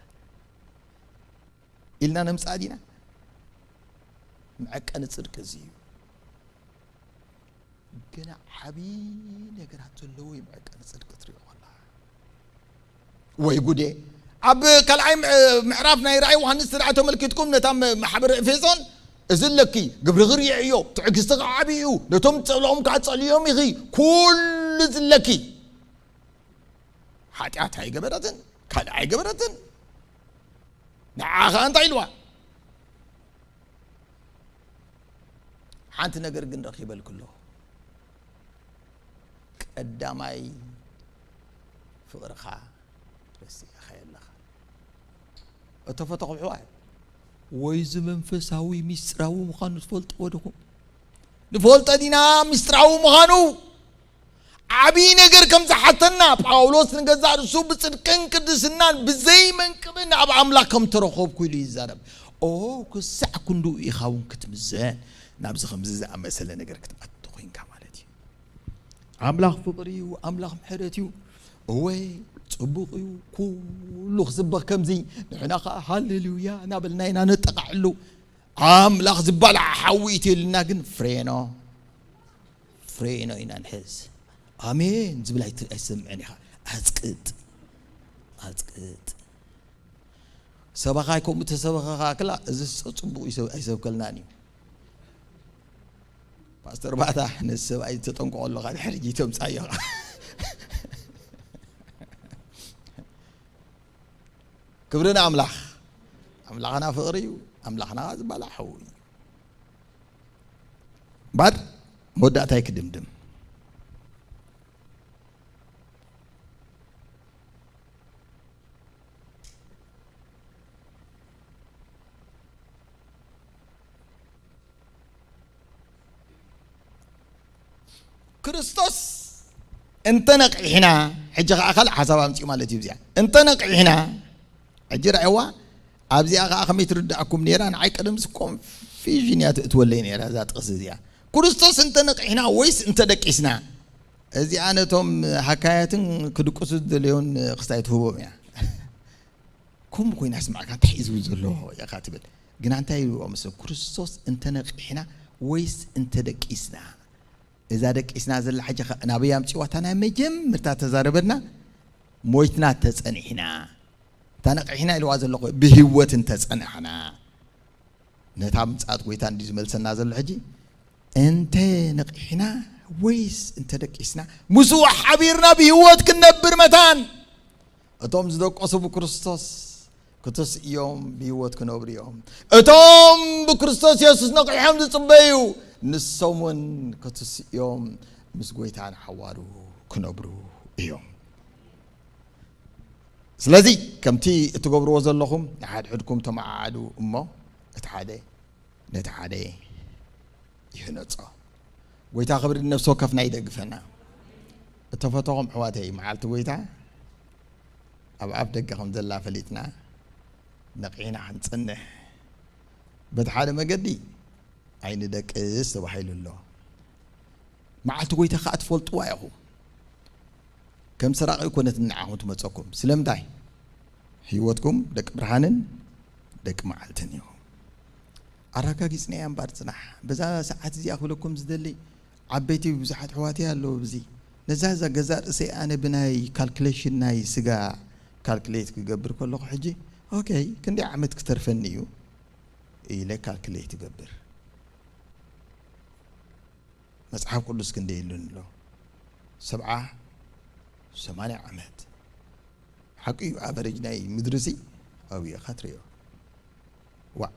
ኢልና ነምጽኣ ዲና? መዐቀኒ ጽድቂ እዚ እዩ። ገና ዓብዪ ነገራት ዘለዎ እዩ መዐቀኒ ጽድቂ ትሪኦ ከለኻ። ወይ ጉዴ! ኣብ ካልኣይ ምዕ-፣ ምዕራፍ ናይ ራእይ ዮሃንስ ስርዓት ተመልኪትኩም ነታ ም-፣ ማሕበር ኤፌሶን፣ "እዚ ኣለኪ፣ ግብርኺ ርእየ እዮ፣ ትዕግስቲ ከዓ ዓብዪ እዩ፣ ነቶም ዝጸልኦም ከዓ ጸልዮም ኢኺ፣ ኩሉ እዚ ኣለኪ። ሓጢኣት ኣይገበረትን፣ ካልእ ኣይገበረትን፣ ንዓ ኸዓ እንታይ ኢልዋ?" ሓንቲ ነገር ግን ረኺበልኪ ኣለኹ። ቀዳማይ ፍቕርኻ ረሲዕኻዮ ኣለኻ። እተፈተኹ ኣሕዋት፣ ወይ እዚ መንፈሳዊ ሚስጥራዊ ምዃኑ ትፈልጥዎ ዲኹም? ንፈልጦ ዲና ሚስጥራዊ ምዃኑ? ዓብዪ ነገር ከም ዝሓተና፣ ጳውሎስ ንገዛእ ርእሱ ብጽድቅን ቅድስናን ብዘይ መንቅብን ኣብ ኣምላኽ ከም ተረኸብኩ ኢሉ ይዛረብ። ኦ፣ ክሳዕ ክንድኡ ኢኻ እውን ክትምዘን፣ ናብዚ ከምዚ ዝኣመሰለ ነገር ክትኣቱ ኮይንካ ማለት እዩ። ኣምላኽ ፍቕሪ እዩ፣ ኣምላኽ ምሕረት እዩ። እወ፣ ጽቡቕ እዩ፣ ኩሉ ክስበኽ ከምዚ፣ ንሕና ኸኣ ሃሌሉያ እናበልና ኢና ነጠቓዕሉ። ኣምላኽ ዝበላዕ ሓዊ ኢትየልና ግን ፍሬኖ፣ ፍሬኖ ኢና ንሕዝ። ኣሜን ዝብል ኣይት-፣ ኣይትሰምዕን ኢኻ። ኣጽቅጥ፣ ኣጽቅጥ። ሰባኻይ ከምኡ ተሰበኸኻ ክላ፣ እዚ ጽቡቕ ይሰብ-፣ ኣይሰብከልናን እዩ። ፓስተር ባታ፣ ነዚ ሰብኣይ ተጠንቀቖ ኣለኻ፣ ድሕሪ ሕጂ ተምጻዮ ኸዓ። ክብሪ ንኣምላኽ። ኣምላኽና ፍቕሪ እዩ። ኣምላኽና ዝበላዕ ሓው እዩ። ባድ መወዳእታይ ክድምድም። ክርስቶስ እንተ ነቒሕና፣ ሕጂ ኸዓ ካልእ ሓሳብ ኣምጺኡ ማለት እዩ። እዚኣ እንተ ነቒሕና፣ ሕጂ ረኣይዋ፣ ኣብዚኣ ኸዓ ከመይ ትርድኣኩም ነይራ? ንዓይ ቀደምስ ኮንፊዥን እያ ትእትወለይ ነይራ እዛ ጥቕሲ እዚኣ። ክርስቶስ እንተ ነቒሕና ወይስ እንተ ደቂስና? እዚኣ ነቶም ሃካያትን ክድቅሱ ዝደለዩን ክስታይ ትህቦም እያ። ከምኡ ኮይና ስማዕካ፣ እንታይ እዩ ዝብል ዘሎ ኢኻ ትብል። ግና እንታይ ይብልዎ መሰለኩም? ክርስቶስ እንተ ነቒሕና ወይስ እንተ ደቂስና? እዛ ደቂስና ዘላ ሕጂ ኸ ናበይ ኣምጺዋ? እታ ናይ መጀመርታ ተዛረበና፣ ሞይትና ተጸኒሕና። እታ ነቒሕና ኢልዋ ዘሎ እኮ፣ ብህይወት እንተ ጸናሕና። ነታ ምጽኣት ጎይታ እንድዩ ዝመልሰና ዘሎ ሕጂ። እንተ ነቒሕና ወይስ እንተ ደቂስና፣ ምስኡ ሓቢርና ብህይወት ክንነብር መታን። እቶም ዝደቀሱ ብክርስቶስ ክትስእዮም ብህይወት ክነብሩ እዮም። እቶም ብክርስቶስ የሱስ ነቒሖም ዝጽበዩ፣ ንሶም እውን ክትስእዮም ምስ ጎይታ ንሓዋሩ ክነብሩ እዮም። ስለዚ ከምቲ እትገብርዎ ዘለኹም ንሓድሕድኩም ተመዓዓዱ እሞ እቲ ሓደ ነቲ ሓደ ይህነጾ። ጎይታ ክብሪ ነፍሲ ወከፍና ይደግፈና። እተፈተኹም ኣሕዋተይ፣ መዓልቲ ጎይታ ኣብ ኣፍ ደገ ከም ዘላ ፈሊጥና ነቒሕና ክንጸንሕ፣ በቲ ሓደ መገዲ ኣይንደቅስ ተባሂሉ ኣሎ። መዓልቲ ጎይታ ከኣ ትፈልጥዋ ኢኹም። ከም ሰራቒ ኣይኮነትን ንዓኹም ትመጸኩም። ስለምንታይ? ህይወትኩም ደቂ ብርሃንን ደቂ መዓልትን ኢኹም። ኣረጋጊጽናያ እምበር ጽናሕ። በዛ ሰዓት እዚኣ ክብለኩም ዝደሊ፣ ዓበይቲ ብዙሓት ኣሕዋተይ ኣለዉ ኣብዚ። ነዛ፣ እዛ ገዛእ ርእሰይ ኣነ ብናይ ካልኩሌሽን ናይ ስጋ ካልኩሌት ክገብር ከለኹ ሕጂ፣ ኦኬ፣ ክንደይ ዓመት ክተርፈኒ እዩ ኢለ ካልኩሌት እገብር። መጽሓፍ ቅዱስ ክንደይ ኢሉኒ ኣሎ? ሰብዓ፣ ሰማንያ ዓመት። ሓቂ እዩ፣ ኣቨሬጅ ናይ ምድሪሲ ኣብኡ ኢኻ ትርእዮ። ዋእ፣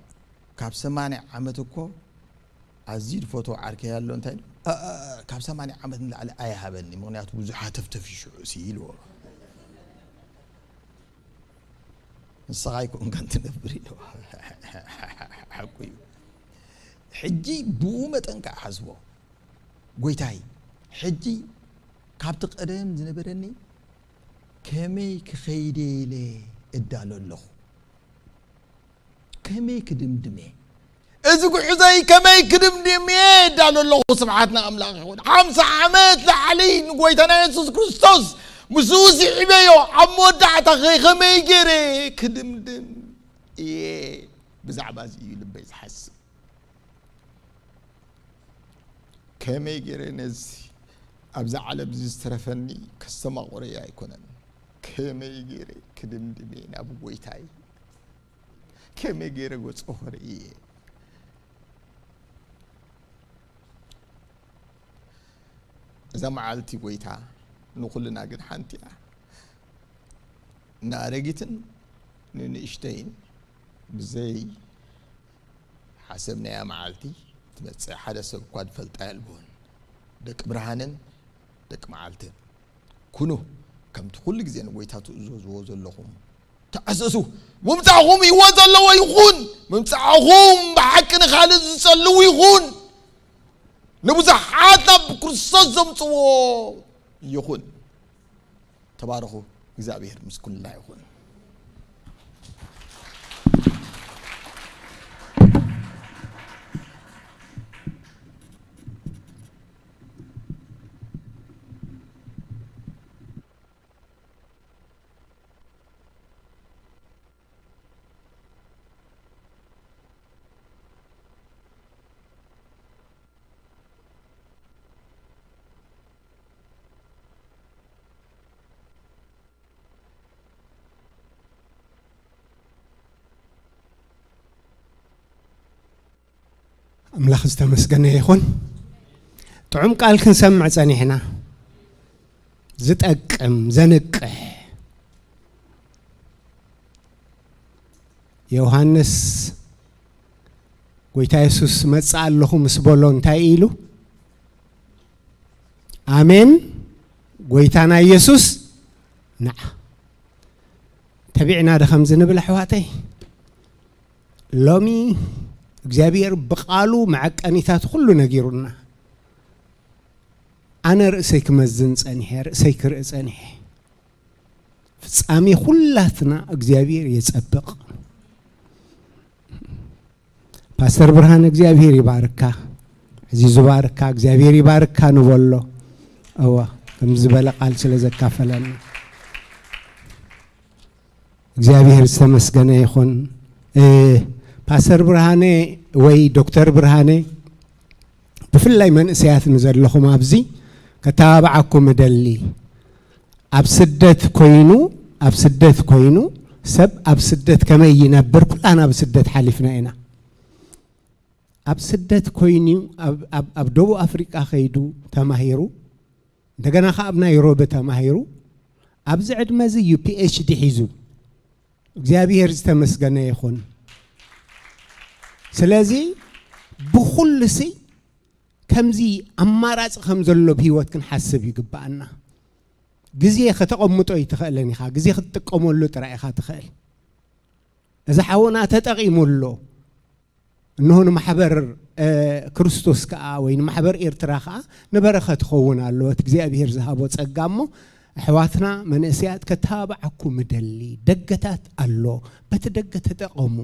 ካብ ሰማንያ ዓመት እኮ ኣዝዩ ዝፈትዎ ዓርከይ ኣሎ፣ እንታይ ኢሉ? እ፣ እ፣ እ፣ ካብ ሰማንያ ዓመት ንላዕሊ ኣይሃበኒ፣ ምኽንያቱ ብዙሕ ሃተፍተፍ እዩ ሽዑ ሲ ኢልዎ። ንስኻ ኣይኮንካን ትነብር ኢልዎ። ሓቁ እዩ። ሕጂ ብኡ መጠን ከኣ ሓስቦ። ጎይታይ፣ ሕጂ ካብቲ ቀደም ዝነበረኒ ከመይ ክኸይድ ኢለ እዳሎ ኣለኹ? ከመይ ክድምድም እየ? እዚ ጉዕዞይ ከመይ ክድምድም እየ እዳሎ ኣለኹ? ስብሓት ንኣምላኽ ይኹን። ሓምሳ ዓመት ላዕሊ ንጎይታና የሱስ ክርስቶስ ምስኡ ስዒበዮ፣ ኣብ መወዳእታ ኸ ከመይ ገይረ ክድምድም እየ? ብዛዕባ እዚ እዩ ልበይ ዝሓስብ። ከመይ ገይረ ነዚ ኣብዛ ዓለም እዚ ዝተረፈኒ ከስተማቕሮ እየ ኣይኮነን። ከመይ ገይረ ክድምድም እየ ናብ ጎይታይ? ከመይ ገይረ ገጹ ክርኢ እየ? እዛ መዓልቲ ጎይታ ንኹልና ግን ሓንቲ እያ። ንኣረጊትን ንንእሽተይን ብዘይ ሓሰብናያ መዓልቲ ትመጽእ፣ ሓደ ሰብ እኳ ዝፈልጣ የልቦን። ደቂ ብርሃንን ደቂ መዓልትን ኩኑ፣ ከምቲ ኩሉ ግዜ ንጎይታ ትእዘዝዎ ዘለኹም ተኣዘዙ። ምምጻእኹም ህይወት ዘለዎ ይኹን። ምምጻእኹም ብሓቂ ንኻልእ ዝጸልው ይኹን። ንብዙሓት ናብ ክርስቶስ ዘምጽዎ ይኹን። ተባረኹ። እግዚኣብሔር ምስ ኩልና ይኹን። ኣምላኽ ዝተመስገነ ይኹን። ጥዑም ቃል ክንሰምዕ ጸኒሕና። ዝጠቅም፣ ዘንቅሕ። ዮሃንስ ጎይታ የሱስ መጽእ ኣለኹ ምስ በሎ እንታይ ኢሉ? ኣሜን፣ ጎይታና የሱስ ንዓ። ተቢዕና ዶ ከምዚ ንብል ኣሕዋተይ? ሎሚ እግዚኣብሔር ብቓሉ መዐቀኒታት ኩሉ ነጊሩና። ኣነ ርእሰይ ክመዝን ጸኒሐ፣ ርእሰይ ክርኢ ጸኒሐ። ፍጻሜ ኩላትና እግዚኣብሔር የጸብቕ። ፓስተር ብርሃን እግዚኣብሔር ይባርካ፣ እዚ ዝባርካ እግዚኣብሔር ይባርካ ንበሎ። እዋ ከም ዝበለ ቃል ስለ ዘካፈለና እግዚኣብሔር ዝተመስገነ ይኹን። እ፣ ፓስተር ብርሃነ ወይ ዶክተር ብርሃነ ብፍላይ መንእሰያት ንዘለኹም ኣብዚ ከተባብዓኩም እደሊ። ኣብ ስደት ኮይኑ ኣብ ስደት ኮይኑ ሰብ ኣብ ስደት ከመይ ይነብር ኩላና ብስደት ሓሊፍና ኢና። ኣብ ስደት ኮይኑ ኣብ ደቡብ ኣፍሪቃ ከይዱ ተማሂሩ እንደገና ከ ኣብ ናይሮቢ ተማሂሩ ኣብዚ ዕድመ እዚ እዩ ፒኤችዲ ሒዙ። እግዚኣብሔር ዝተመስገነ ይኹን። ስለዚ ብኹሉ ሲ ከምዚ ኣማራፂ ከም ዘሎ ብህይወት ክንሓስብ ይግብኣና። ግዜ ከተቐምጦ ይትኽእልን ኢኻ፣ ግዜ ክትጥቀመሉ ጥራይ ኢኻ ትኽእል። እዚ ሓውና ተጠቒሙ ኣሎ። እንሆ ንማሕበር ክርስቶስ ከዓ ወይ ንማሕበር ኤርትራ ከዓ ንበረኸት ትኸውን ኣለዎ እቲ እግዚኣብሔር ዝሃቦ ጸጋ። እሞ ኣሕዋትና መንእሰያት ከተባብዓኩም እደሊ። ደገታት ኣሎ፣ በቲ ደገ ተጠቐሙ።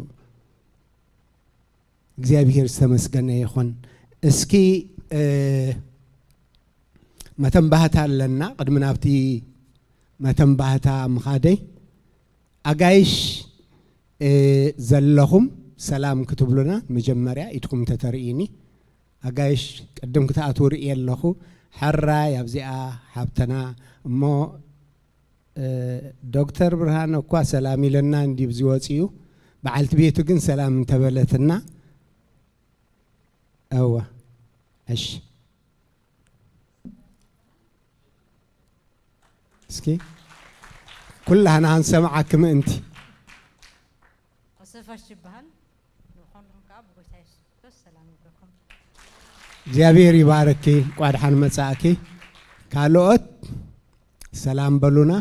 እግዚኣብሔር ዝተመስገነ ይኹን። እስኪ መተንባህታ ኣለና። ቅድሚ ናብቲ መተንባህታ ምኻደይ ኣጋይሽ ዘለኹም ሰላም ክትብሉና መጀመርያ ኢድኩም ተተርእዩኒ። ኣጋይሽ ቅድም ክትኣትዉ ርእየ ኣለኹ። ሕራይ ኣብዚኣ ሓብተና እሞ ዶክተር ብርሃነ እኳ ሰላም ኢለና እንዲብ ዝወፅኡ በዓልቲ ቤቱ ግን ሰላም እንተበለትና። እወ እሺ እስኪ ኩላህና ክንሰምዓኪ ምእንቲ። ኣሰፋሽ ይበሃል። ንኹልኹም ከዓ ብጎይታ የሱስ ክርስቶስ ሰላም ይብለኩም። እግዚኣብሔር ይባርኪ። እንቋዕ ደሓን መጻእኪ። ካልኦት ሰላም በሉና።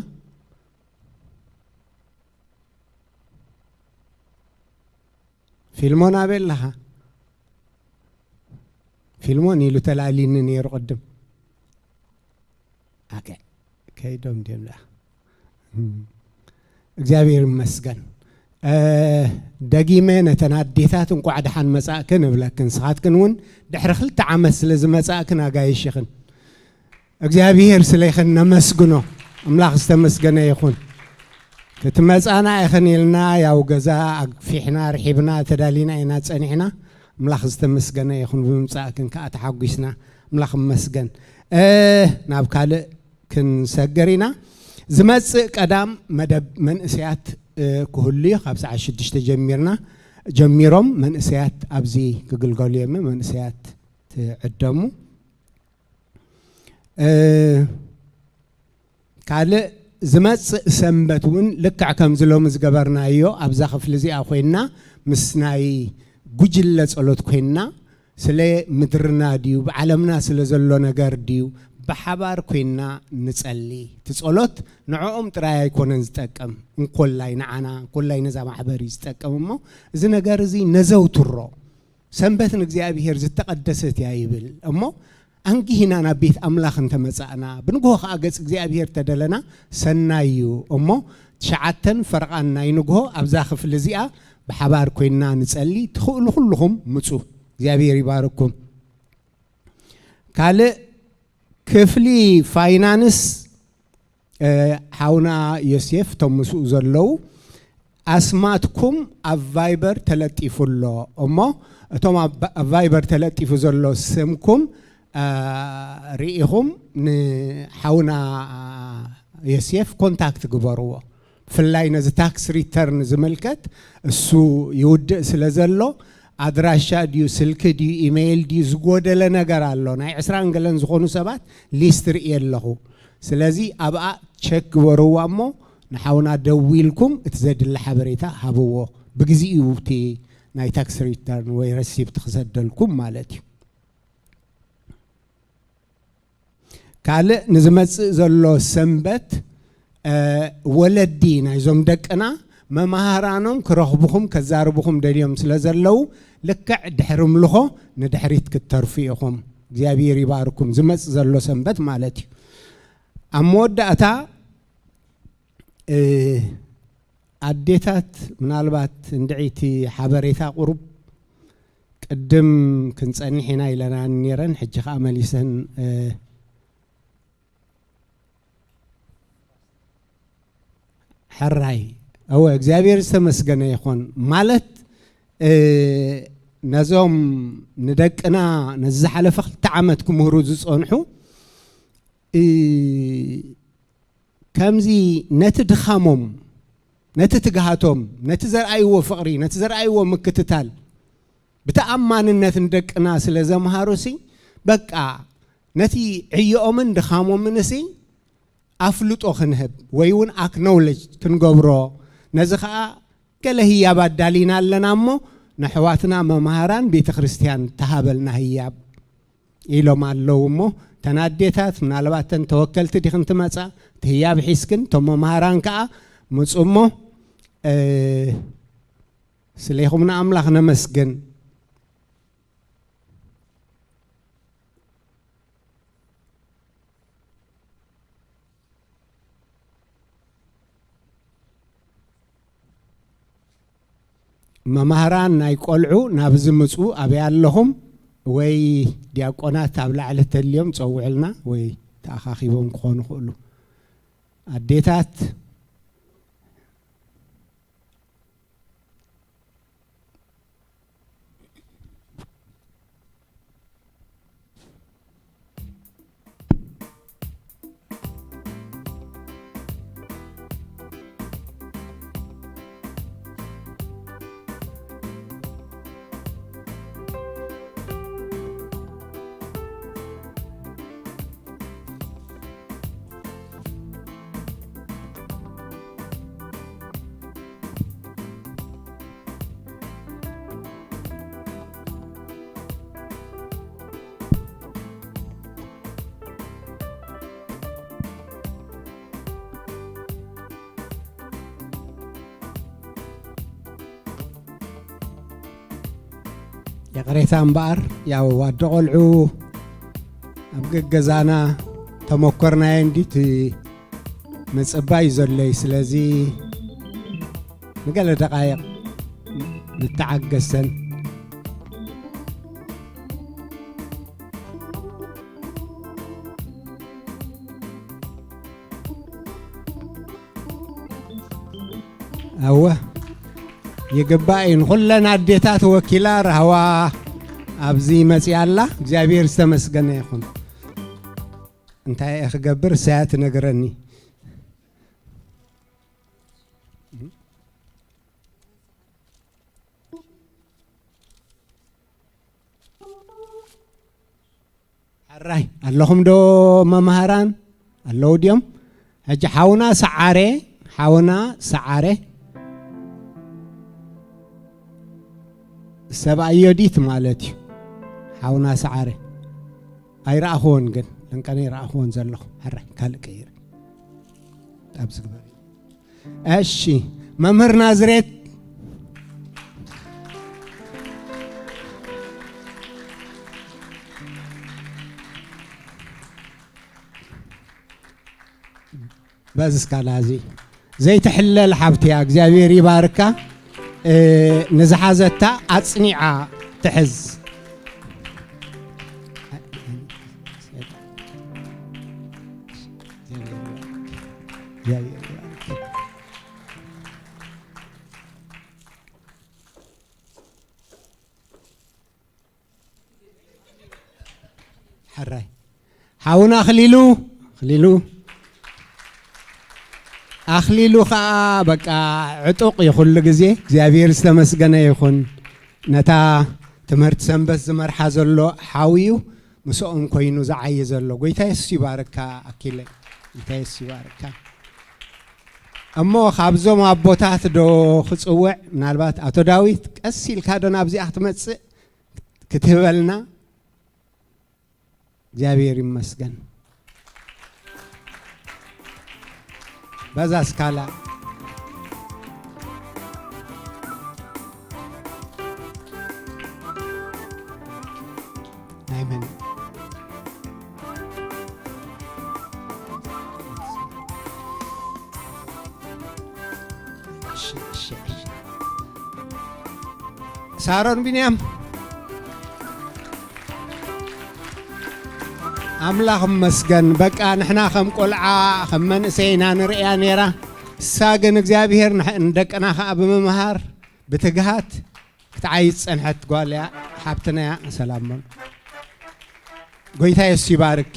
ፊልሞን ኣበይ ኣለኻ? ፊልሞን ኢሉ ተላሊኒ ነይሩ ቅድም። ኣከ ከይዶም ድዮም ደኣ? እግዚኣብሔር ይመስገን። ደጊመ ነተን ኣዴታት እንቋዕ ደሓን መጻእክን እብለክን። ንስኻትክን እውን ድሕሪ ክልተ ዓመት ስለ ዝመጻእክን ኣጋይሽ ኢኽን። እግዚኣብሔር ስለ ኢኽን ነመስግኖ። ኣምላኽ ዝተመስገነ ይኹን። ክትመጻና ኢኽን ኢልና ያው ገዛ ኣግፊሕና ርሒብና ተዳሊና ኢና ጸኒሕና። ኣምላኽ ዝተመስገነ ይኹን ብምምጻእክን ከኣ ተሓጒስና። ኣምላኽ ይመስገን። እ፣ ናብ ካልእ ክንሰገር ኢና። ዝመጽእ ቀዳም መደብ መንእሰያት እ፣ ክህሉ እዩ። ካብ ሰዓት ሽዱሽተ ጀሚርና ጀሚሮም መንእሰያት ኣብዚ ክግልገሉ እዮም። መንእሰያት ትዕደሙ። ካልእ ዝመጽእ ሰንበት እውን ልክዕ ከምዚ ሎሚ ዝገበርናዮ ኣብዛ ክፍሊ እዚኣ ኮይንና ምስ ናይ ጉጅለ ጸሎት ኮይንና ስለ ምድርና ድዩ ብዓለምና ስለ ዘሎ ነገር ድዩ ብሓባር ኮይንና ንጸሊ። እቲ ጸሎት ንዕኦም ጥራይ ኣይኮነን ዝጠቅም፣ እንኮላይ ንዓና እንኮላይ ነዛ ማሕበር እዩ ዝጠቅም። እሞ እዚ ነገር እዚ ነዘውትሮ። ሰንበት ንእግዚኣብሔር ዝተቐደሰት እያ ይብል። እሞ ኣንጊህና ናብ ቤት ኣምላኽ እንተመጻእና፣ ብንግሆ ኸኣ ገጽ እግዚኣብሔር ተደለና ሰናይ እዩ። እሞ ትሽዓተን ፈረቓን ናይ ንግሆ ኣብዛ ክፍሊ እዚኣ ብሓባር ኮይንና ንጸሊ። ትኽእሉ ኩልኹም ምጹ። እግዚኣብሔር ይባርኩም። ካልእ ክፍሊ ፋይናንስ ሓውና ዮሴፍ እቶም ምስኡ ዘለዉ ኣስማትኩም ኣብ ቫይበር ተለጢፉ ኣሎ እሞ እቶም ኣብ ቫይበር ተለጢፉ ዘሎ ስምኩም ርኢኹም ንሓውና ዮሴፍ ኮንታክት ግበርዎ። ብፍላይ ነዚ ታክስ ሪተርን ዝምልከት እሱ ይውድእ ስለ ዘሎ ኣድራሻ ድዩ ስልኪ ድዩ ኢሜይል ድዩ ዝጎደለ ነገር ኣሎ። ናይ ዕስራን ገለን ዝኾኑ ሰባት ሊስት ርኢ ኣለኹ። ስለዚ ኣብኣ ቸክ ግበርዋ እሞ ንሓውና ደዊልኩም እቲ ዘድሊ ሓበሬታ ሃብዎ። ብግዜኡ እቲ ናይ ታክስ ሪተርን ወይ ረሲፕት ክሰደልኩም ማለት እዩ። ካልእ ንዝመጽእ ዘሎ ሰንበት፣ እ፣ ወለዲ ናይዞም ደቅና መማህራኖም ክረኽብኹም ከዛርብኹም ደልዮም ስለ ዘለዉ፣ ልክዕ ድሕሪ ምልኾ ንድሕሪት ክትተርፉ ኢኹም። እግዚኣብሔር ይባርኩም። ዝመጽእ ዘሎ ሰንበት ማለት እዩ። ኣብ መወዳእታ፣ እ፣ ኣዴታት ምናልባት እንድዒቲ ሓበሬታ ቁሩብ ቅድም ክንጸንሕ ኢና ኢለና ነይረን፣ ሕጂ ኸኣ መሊሰን፣ እ፣ ሕራይ። እወ፣ እግዚኣብሔር ዝተመስገነ ይኹን። ማለት፣ እ፣ ነዞም ንደቅና ነዚ ዝሓለፈ ክልተ ዓመት ክምህሩ ዝጸንሑ፣ እ፣ ከምዚ ነቲ ድኻሞም፣ ነቲ ትግሃቶም፣ ነቲ ዘርኣይዎ ፍቕሪ፣ ነቲ ዘርኣይዎ ምክትታል ብተኣማንነት ንደቅና ስለ ዘምሃሩሲ፣ በቃ ነቲ ዕዮኦምን ድኻሞምንሲ ኣፍልጦ ክንህብ ወይ እውን ኣክኖውለጅ ክንገብሮ፣ ነዚ ኸኣ ገለ ህያብ ኣዳሊና ኣለና እሞ፣ ነሕዋትና መምሃራን ቤተ ክርስቲያን ተሃበልና ህያብ ኢሎም ኣለዉ እሞ፣ እተን ኣዴታት ምናልባት እተን ተወከልቲ ዲኽን ትመጻ፣ እቲ ህያብ ሒዝክን፣ እቶም መምሃራን ከኣ ምጹ እሞ፣ እ፣ ስሌኹም ንኣምላኽ ነመስግን። መማህራን ናይ ቆልዑ ናብዚ ምጹ፣ ኣበይ ኣለኹም? ወይ ዲያቆናት ኣብ ላዕሊ ተልዮም ጸውዕልና፣ ወይ ተኣኻኺቦም ክኾኑ ይኽእሉ። ኣዴታት፣ ይቕሬታ እምበኣር፣ ያው ኣደ ቆልዑ ኣብ ገገዛና ተመኮርናዮ እንዲ እቲ ምጽባይ እዩ ዘሎይ። ስለዚ ንገለ ደቓይቕ ንተዓገሰን። ኣወ፣ ይግባእ እዩ። ንኹለን ኣዴታት ወኪላ ራህዋ ኣብዚ መጺኣ ኣላ። እግዚኣብሔር ዝተመስገነ ይኹን። እንታይ እየ ክገብር? እሳያ ትነግረኒ። ሕራይ ኣለኹም ዶ መምሃራን? ኣለዉ ድዮም? ሕጂ ሓውና ሰዓረ፣ ሓውና ሰዓረ፣ ሰብኣይ ዮዲት ማለት እዩ። ሓውና ሰዓረ ኣይረኣኽዎን፣ ግን ለንቀነ ይረኣኽዎን ዘለኹ። ሕራይ ካልእ ቀይር ኣብዚ ግበር። እሺ፣ መምህር ናዝሬት። በዚ ስካላ እዚ ዘይትሕለል ሓብቲ እያ። እግዚኣብሔር ይባርካ። እ፣ ንዝሓዘታ ኣጽኒዓ ትሕዝ። ሕራይ ሓውና ኣኽሊሉ፣ ኣኽሊሉ፣ ኣኽሊሉ ኸኣ በቃ ዕጡቕ እዩ ኩሉ ግዜ። እግዚኣብሔር ዝተመስገነ ይኹን። ነታ ትምህርቲ ሰንበት ዝመርሓ ዘሎ ሓው እዩ፣ ምስኦም ኮይኑ ዝዓዪ ዘሎ። ጎይታ የሱስ ይባርካ ኣኪለ። ጎይታ የሱስ ይባርካ። እሞ ካብዞም ኣቦታት ዶ ክጽውዕ? ምናልባት ኣቶ ዳዊት፣ ቀስ ኢልካ ዶ ናብዚኣ ክትመጽእ ክትህበልና? እግዚኣብሔር ይመስገን። በዛ ስካላ ናይ መን? እሺ፣ እሺ፣ እሺ። ሳሮን ቢንያም፣ ኣምላኽ ይመስገን። በቃ ንሕና ከም ቆልዓ፣ ከም መንእሰይ ኢና ንርእያ ነይራ። እሳ ግን እግዚኣብሔር ንሕ-፣ ንደቅና ኸኣ ብምምሃር፣ ብትግሃት ክትዓይ ዝጸንሐት ጓል እያ፣ ሓብትና እያ። ሰላም በሉ። ጎይታ የሱስ ይባርክ።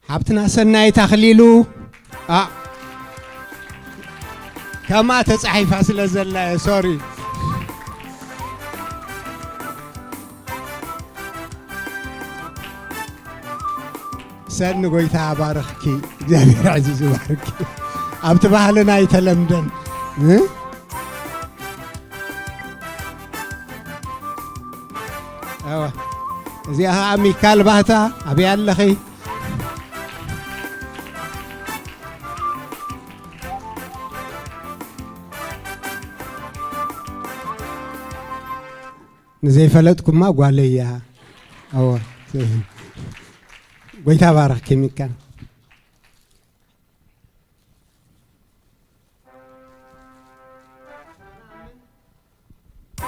ሓብትና ሰናይት ኣኽሊሉ፣ ኣ፣ ከምኣ ተጻሒፋ ስለ ዘላ እየ፣ ሶሪ። ሰኒ፣ ጎይታ ባርኽኪ፣ እግዚኣብሔር ኣዕዚዙ ባርኪ። ኣብቲ ባህልና ኣይተለምደን፣ እ? እወ። እዚኣ ኸዓ ሚካል ባህታ፣ ኣበይ ኣለኺ? ንዘይፈለጥኩማ ጓለይ እያ። እወ። ጎይታ ባርኽኪ ሚካል።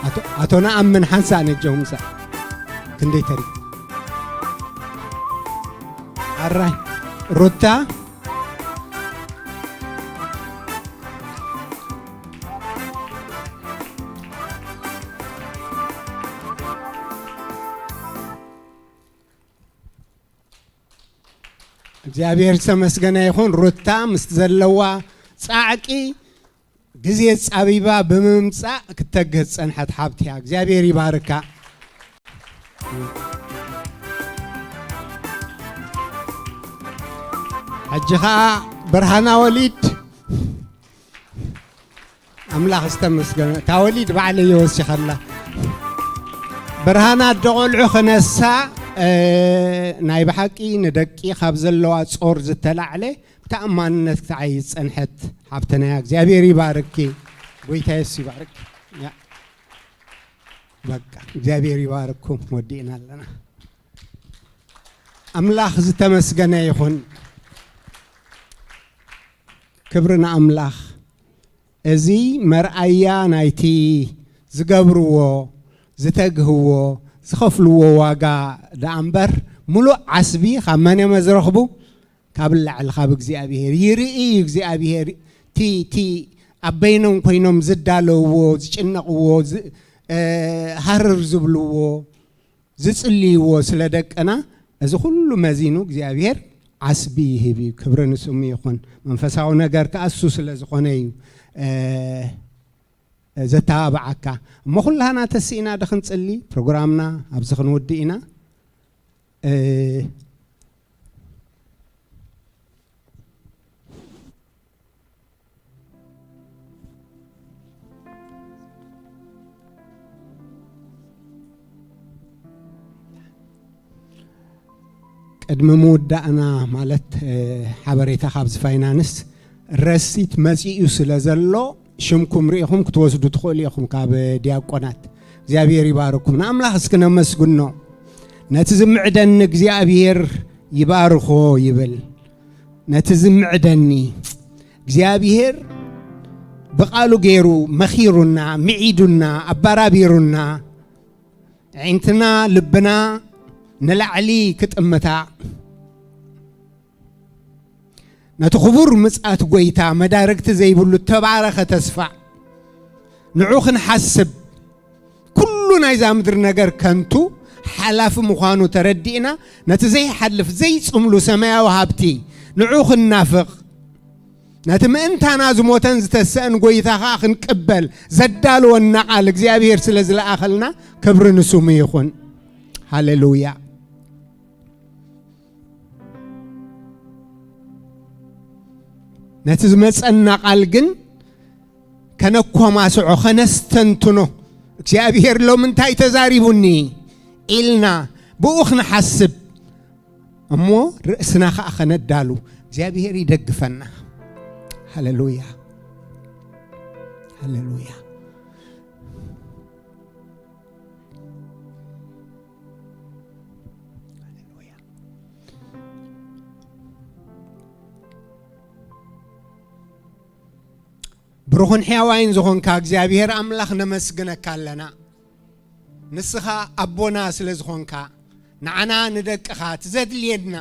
ኣቶ፣ ኣቶ ነኣምን ሓንሳእ ነጀው ምሳእ ክንደይ ተሪ-፣ ኣራይ ሩታ፣ እግዚኣብሔር ዝተመስገነ ይኹን። ሩታ ምስቲ ዘለዋ ጻዕቂ ግዜ ጻቢባ ብምምጻእ ክተግህ ዝጸንሐት ሓብቲ እያ። እግዚኣብሔር ይባርካ። ሕጂ ኸኣ ብርሃና ወሊድ፣ ኣምላኽ ዝተመስገነ። እታ ወሊድ ባዕለይ እየ ወሲኸላ። ብርሃና ኣደ ቆልዑ ክነሳ፣ እ፣ ናይ ብሓቂ ንደቂ ካብ ዘለዋ ጾር ዝተላዕለ ብተኣማንነት ክትዓይ ዝጸንሐት ሓብትና እያ። እግዚኣብሔር ይባርኪ። ጎይታ የሱስ ይባርክ። ያ። በቃ፣ እግዚኣብሔር ይባርኩም። ወዲእና ኣለና። ኣምላኽ ዝተመስገነ ይኹን። ክብሪ ንኣምላኽ። እዚ መርኣያ ናይቲ ዝገብርዎ፣ ዝተግህዎ፣ ዝኸፍልዎ ዋጋ ደኣ እምበር፣ ምሉእ ዓስቢ ካብ መን እዮም ዝረኽቡ? ካብ ላዕሊ፣ ካብ እግዚኣብሔር። ይርኢ እዩ እግዚኣብሔር። እቲ፣ እቲ ኣብ በይኖም ኮይኖም ዝዳለውዎ፣ ዝጭነቕዎ፣ ዝ-፣ እ፣ ሃርር ዝብልዎ፣ ዝጽልይዎ ስለ ደቅና፣ እዚ ኩሉ መዚኑ እግዚኣብሔር ዓስቢ ይህብ እዩ። ክብሪ ንስሙ ይኹን። መንፈሳዊ ነገር ከኣ እሱ ስለ ዝኾነ እዩ፣ እ፣ ዘተባብዓካ። እሞ ኩላህና ተሲእና ዶ ክንጽሊ? ፕሮግራምና ኣብዚ ክንውድእ ኢና። እ፣ ቅድሚ ምውዳእና፣ ማለት፣ እ፣ ሓበሬታ ካብዚ ፋይናንስ ረሲት መጺኡ ስለ ዘሎ፣ ሽምኩም ርኢኹም ክትወስዱ ትኽእሉ ኢኹም ካብ ዲያቆናት። እግዚኣብሔር ይባርኩም። ንኣምላኽ እስኪ ነመስግኖ። ነቲ ዝምዕደኒ እግዚኣብሔር ይባርኾ ይብል። ነቲ ዝምዕደኒ እግዚኣብሔር ብቓሉ ገይሩ መኺሩና፣ ምዒዱና፣ ኣባራቢሩና፣ ኣዒንትና፣ ልብና ንላዕሊ ክጥምታ፣ ነቲ ክቡር ምጽኣት ጐይታ መዳርግቲ ዘይብሉ እተባረኸ ተስፋ ንዑ ክንሓስብ፣ ኩሉ ናይዛ ምድሪ ነገር ከንቱ ሓላፊ ምዃኑ ተረዲእና፣ ነቲ ዘይሓልፍ ዘይጽምሉ ሰማያዊ ሃብቲ ንዑ ክንናፍቕ፣ ነቲ ምእንታና ዝሞተን ዝተሰአን ጐይታ ኸኣ ክንቅበል ዘዳለወና ቃል እግዚኣብሔር ስለ ዝለኣኸልና ክብሪ ንስሙ ይኹን። ሃሌሉያ። ነቲ ዝመጸና ቃል ግን ከነኳማስዖ፣ ከነስተንትኖ፣ እግዚኣብሔር ሎም እንታይ ተዛሪቡኒ ኢልና ብኡ ክንሓስብ እሞ ርእስና ኸዓ ኸነዳሉ እግዚኣብሔር ይደግፈና። ሃሌሉያ፣ ሃሌሉያ። ብሩኽን ሕያዋይን ዝኾንካ እግዚኣብሔር ኣምላኽ ነመስግነካ ኣለና። ንስኻ ኣቦና ስለ ዝኾንካ፣ ንዓና ንደቅኻ ትዘድልየና፣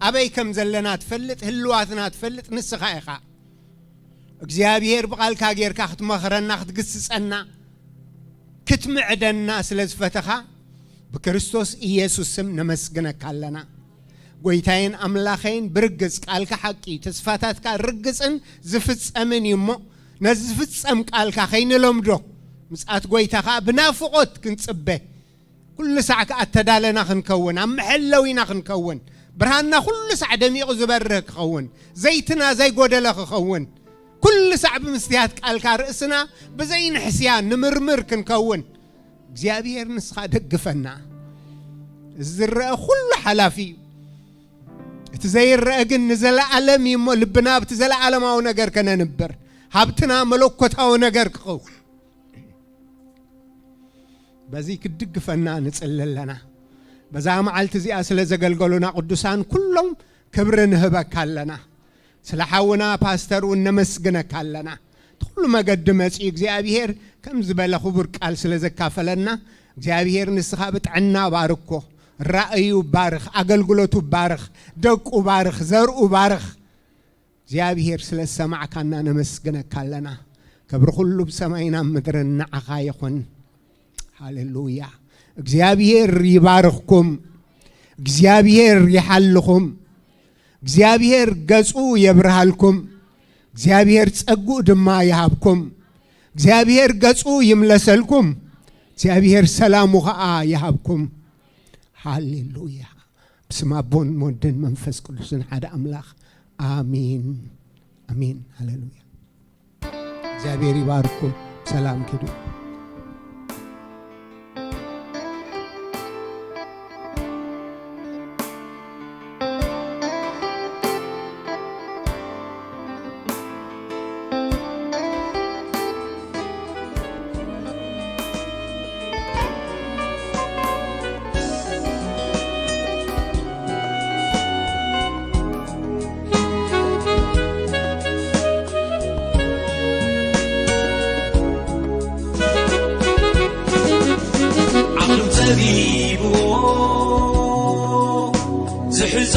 ኣበይ ከም ዘለና ትፈልጥ፣ ህልዋትና ትፈልጥ ንስኻ ኢኻ። እግዚኣብሔር ብቓልካ ጌርካ ክትመኽረና፣ ክትግስጸና፣ ክትምዕደና ስለ ዝፈተኻ፣ ብክርስቶስ ኢየሱስ ስም ነመስግነካ ኣለና። ጎይታዬን ኣምላኸይን፣ ብርግጽ ቃልካ ሓቂ፣ ተስፋታትካ ርግጽን ዝፍጸምን እዩ እሞ፣ ነዚ ዝፍጸም ቃልካ ከይንለምዶ፣ ምጽኣት ጎይታ ኸኣ ብናፍቖት ክንጽበ፣ ኩሉ ሳዕ ከኣ እተዳለና ክንከውን፣ ኣብ መሐለዊና ክንከውን፣ ብርሃንና ኩሉ ሳዕ ደሚቑ ዝበርህ ክኸውን፣ ዘይትና ዘይጎደለ ክኸውን፣ ኩሉ ሳዕ ብምስትያት ቃልካ ርእስና ብዘይንሕስያ ንምርምር ክንከውን፣ እግዚኣብሔር ንስኻ ደግፈና። እዚ ዝረአ ኩሉ ሓላፊ እዩ። እቲ ዘይረአ ግን ንዘለኣለም እዩ እሞ፣ ልብና ኣብቲ ዘለኣለማዊ ነገር ከነንብር፣ ሃብትና መለኮታዊ ነገር ክኸውን፣ በዚ ክትድግፈና ንጽሊ ኣለና። በዛ መዓልቲ እዚኣ ስለ ዘገልገሉና ቅዱሳን ኩሎም ክብሪ ንህበካ ኣለና። ስለ ሓውና ፓስተር እውን ነመስግነካ ኣለና። እቲ ኩሉ መገዲ መጺኡ እግዚኣብሔር ከም ዝበለ ክቡር ቃል ስለ ዘካፈለና፣ እግዚኣብሔር ንስኻ ብጥዕና ባርኮ፣ ራእዩ ባርኽ፣ ኣገልግሎቱ ባርኽ፣ ደቁ ባርኽ፣ ዘርኡ ባርኽ። እግዚኣብሔር ስለ ዝሰማዕካና ነመስግነካ ኣለና። ክብሪ ኩሉ ብሰማይን ኣብ ምድርን ንዓኻ ይኹን። ሃሌሉያ። እግዚኣብሔር ይባርኽኩም። እግዚኣብሔር ይሓልኹም። እግዚኣብሔር ገጹ የብርሃልኩም። እግዚኣብሔር ጸጉኡ ድማ ይሃብኩም። እግዚኣብሔር ገጹ ይምለሰልኩም። እግዚኣብሔር ሰላሙ ኸኣ ይሃብኩም። ሃሌሉያ። ብስም ኣቦን ወድን መንፈስ ቅዱስን ሓደ ኣምላኽ ኣሜን። ኣሜን። ሃሌሉያ። እግዚኣብሔር ይባርኩም። ሰላም ኪዱ። ዓቕሎም ጸቢብዎ ዝሕዞ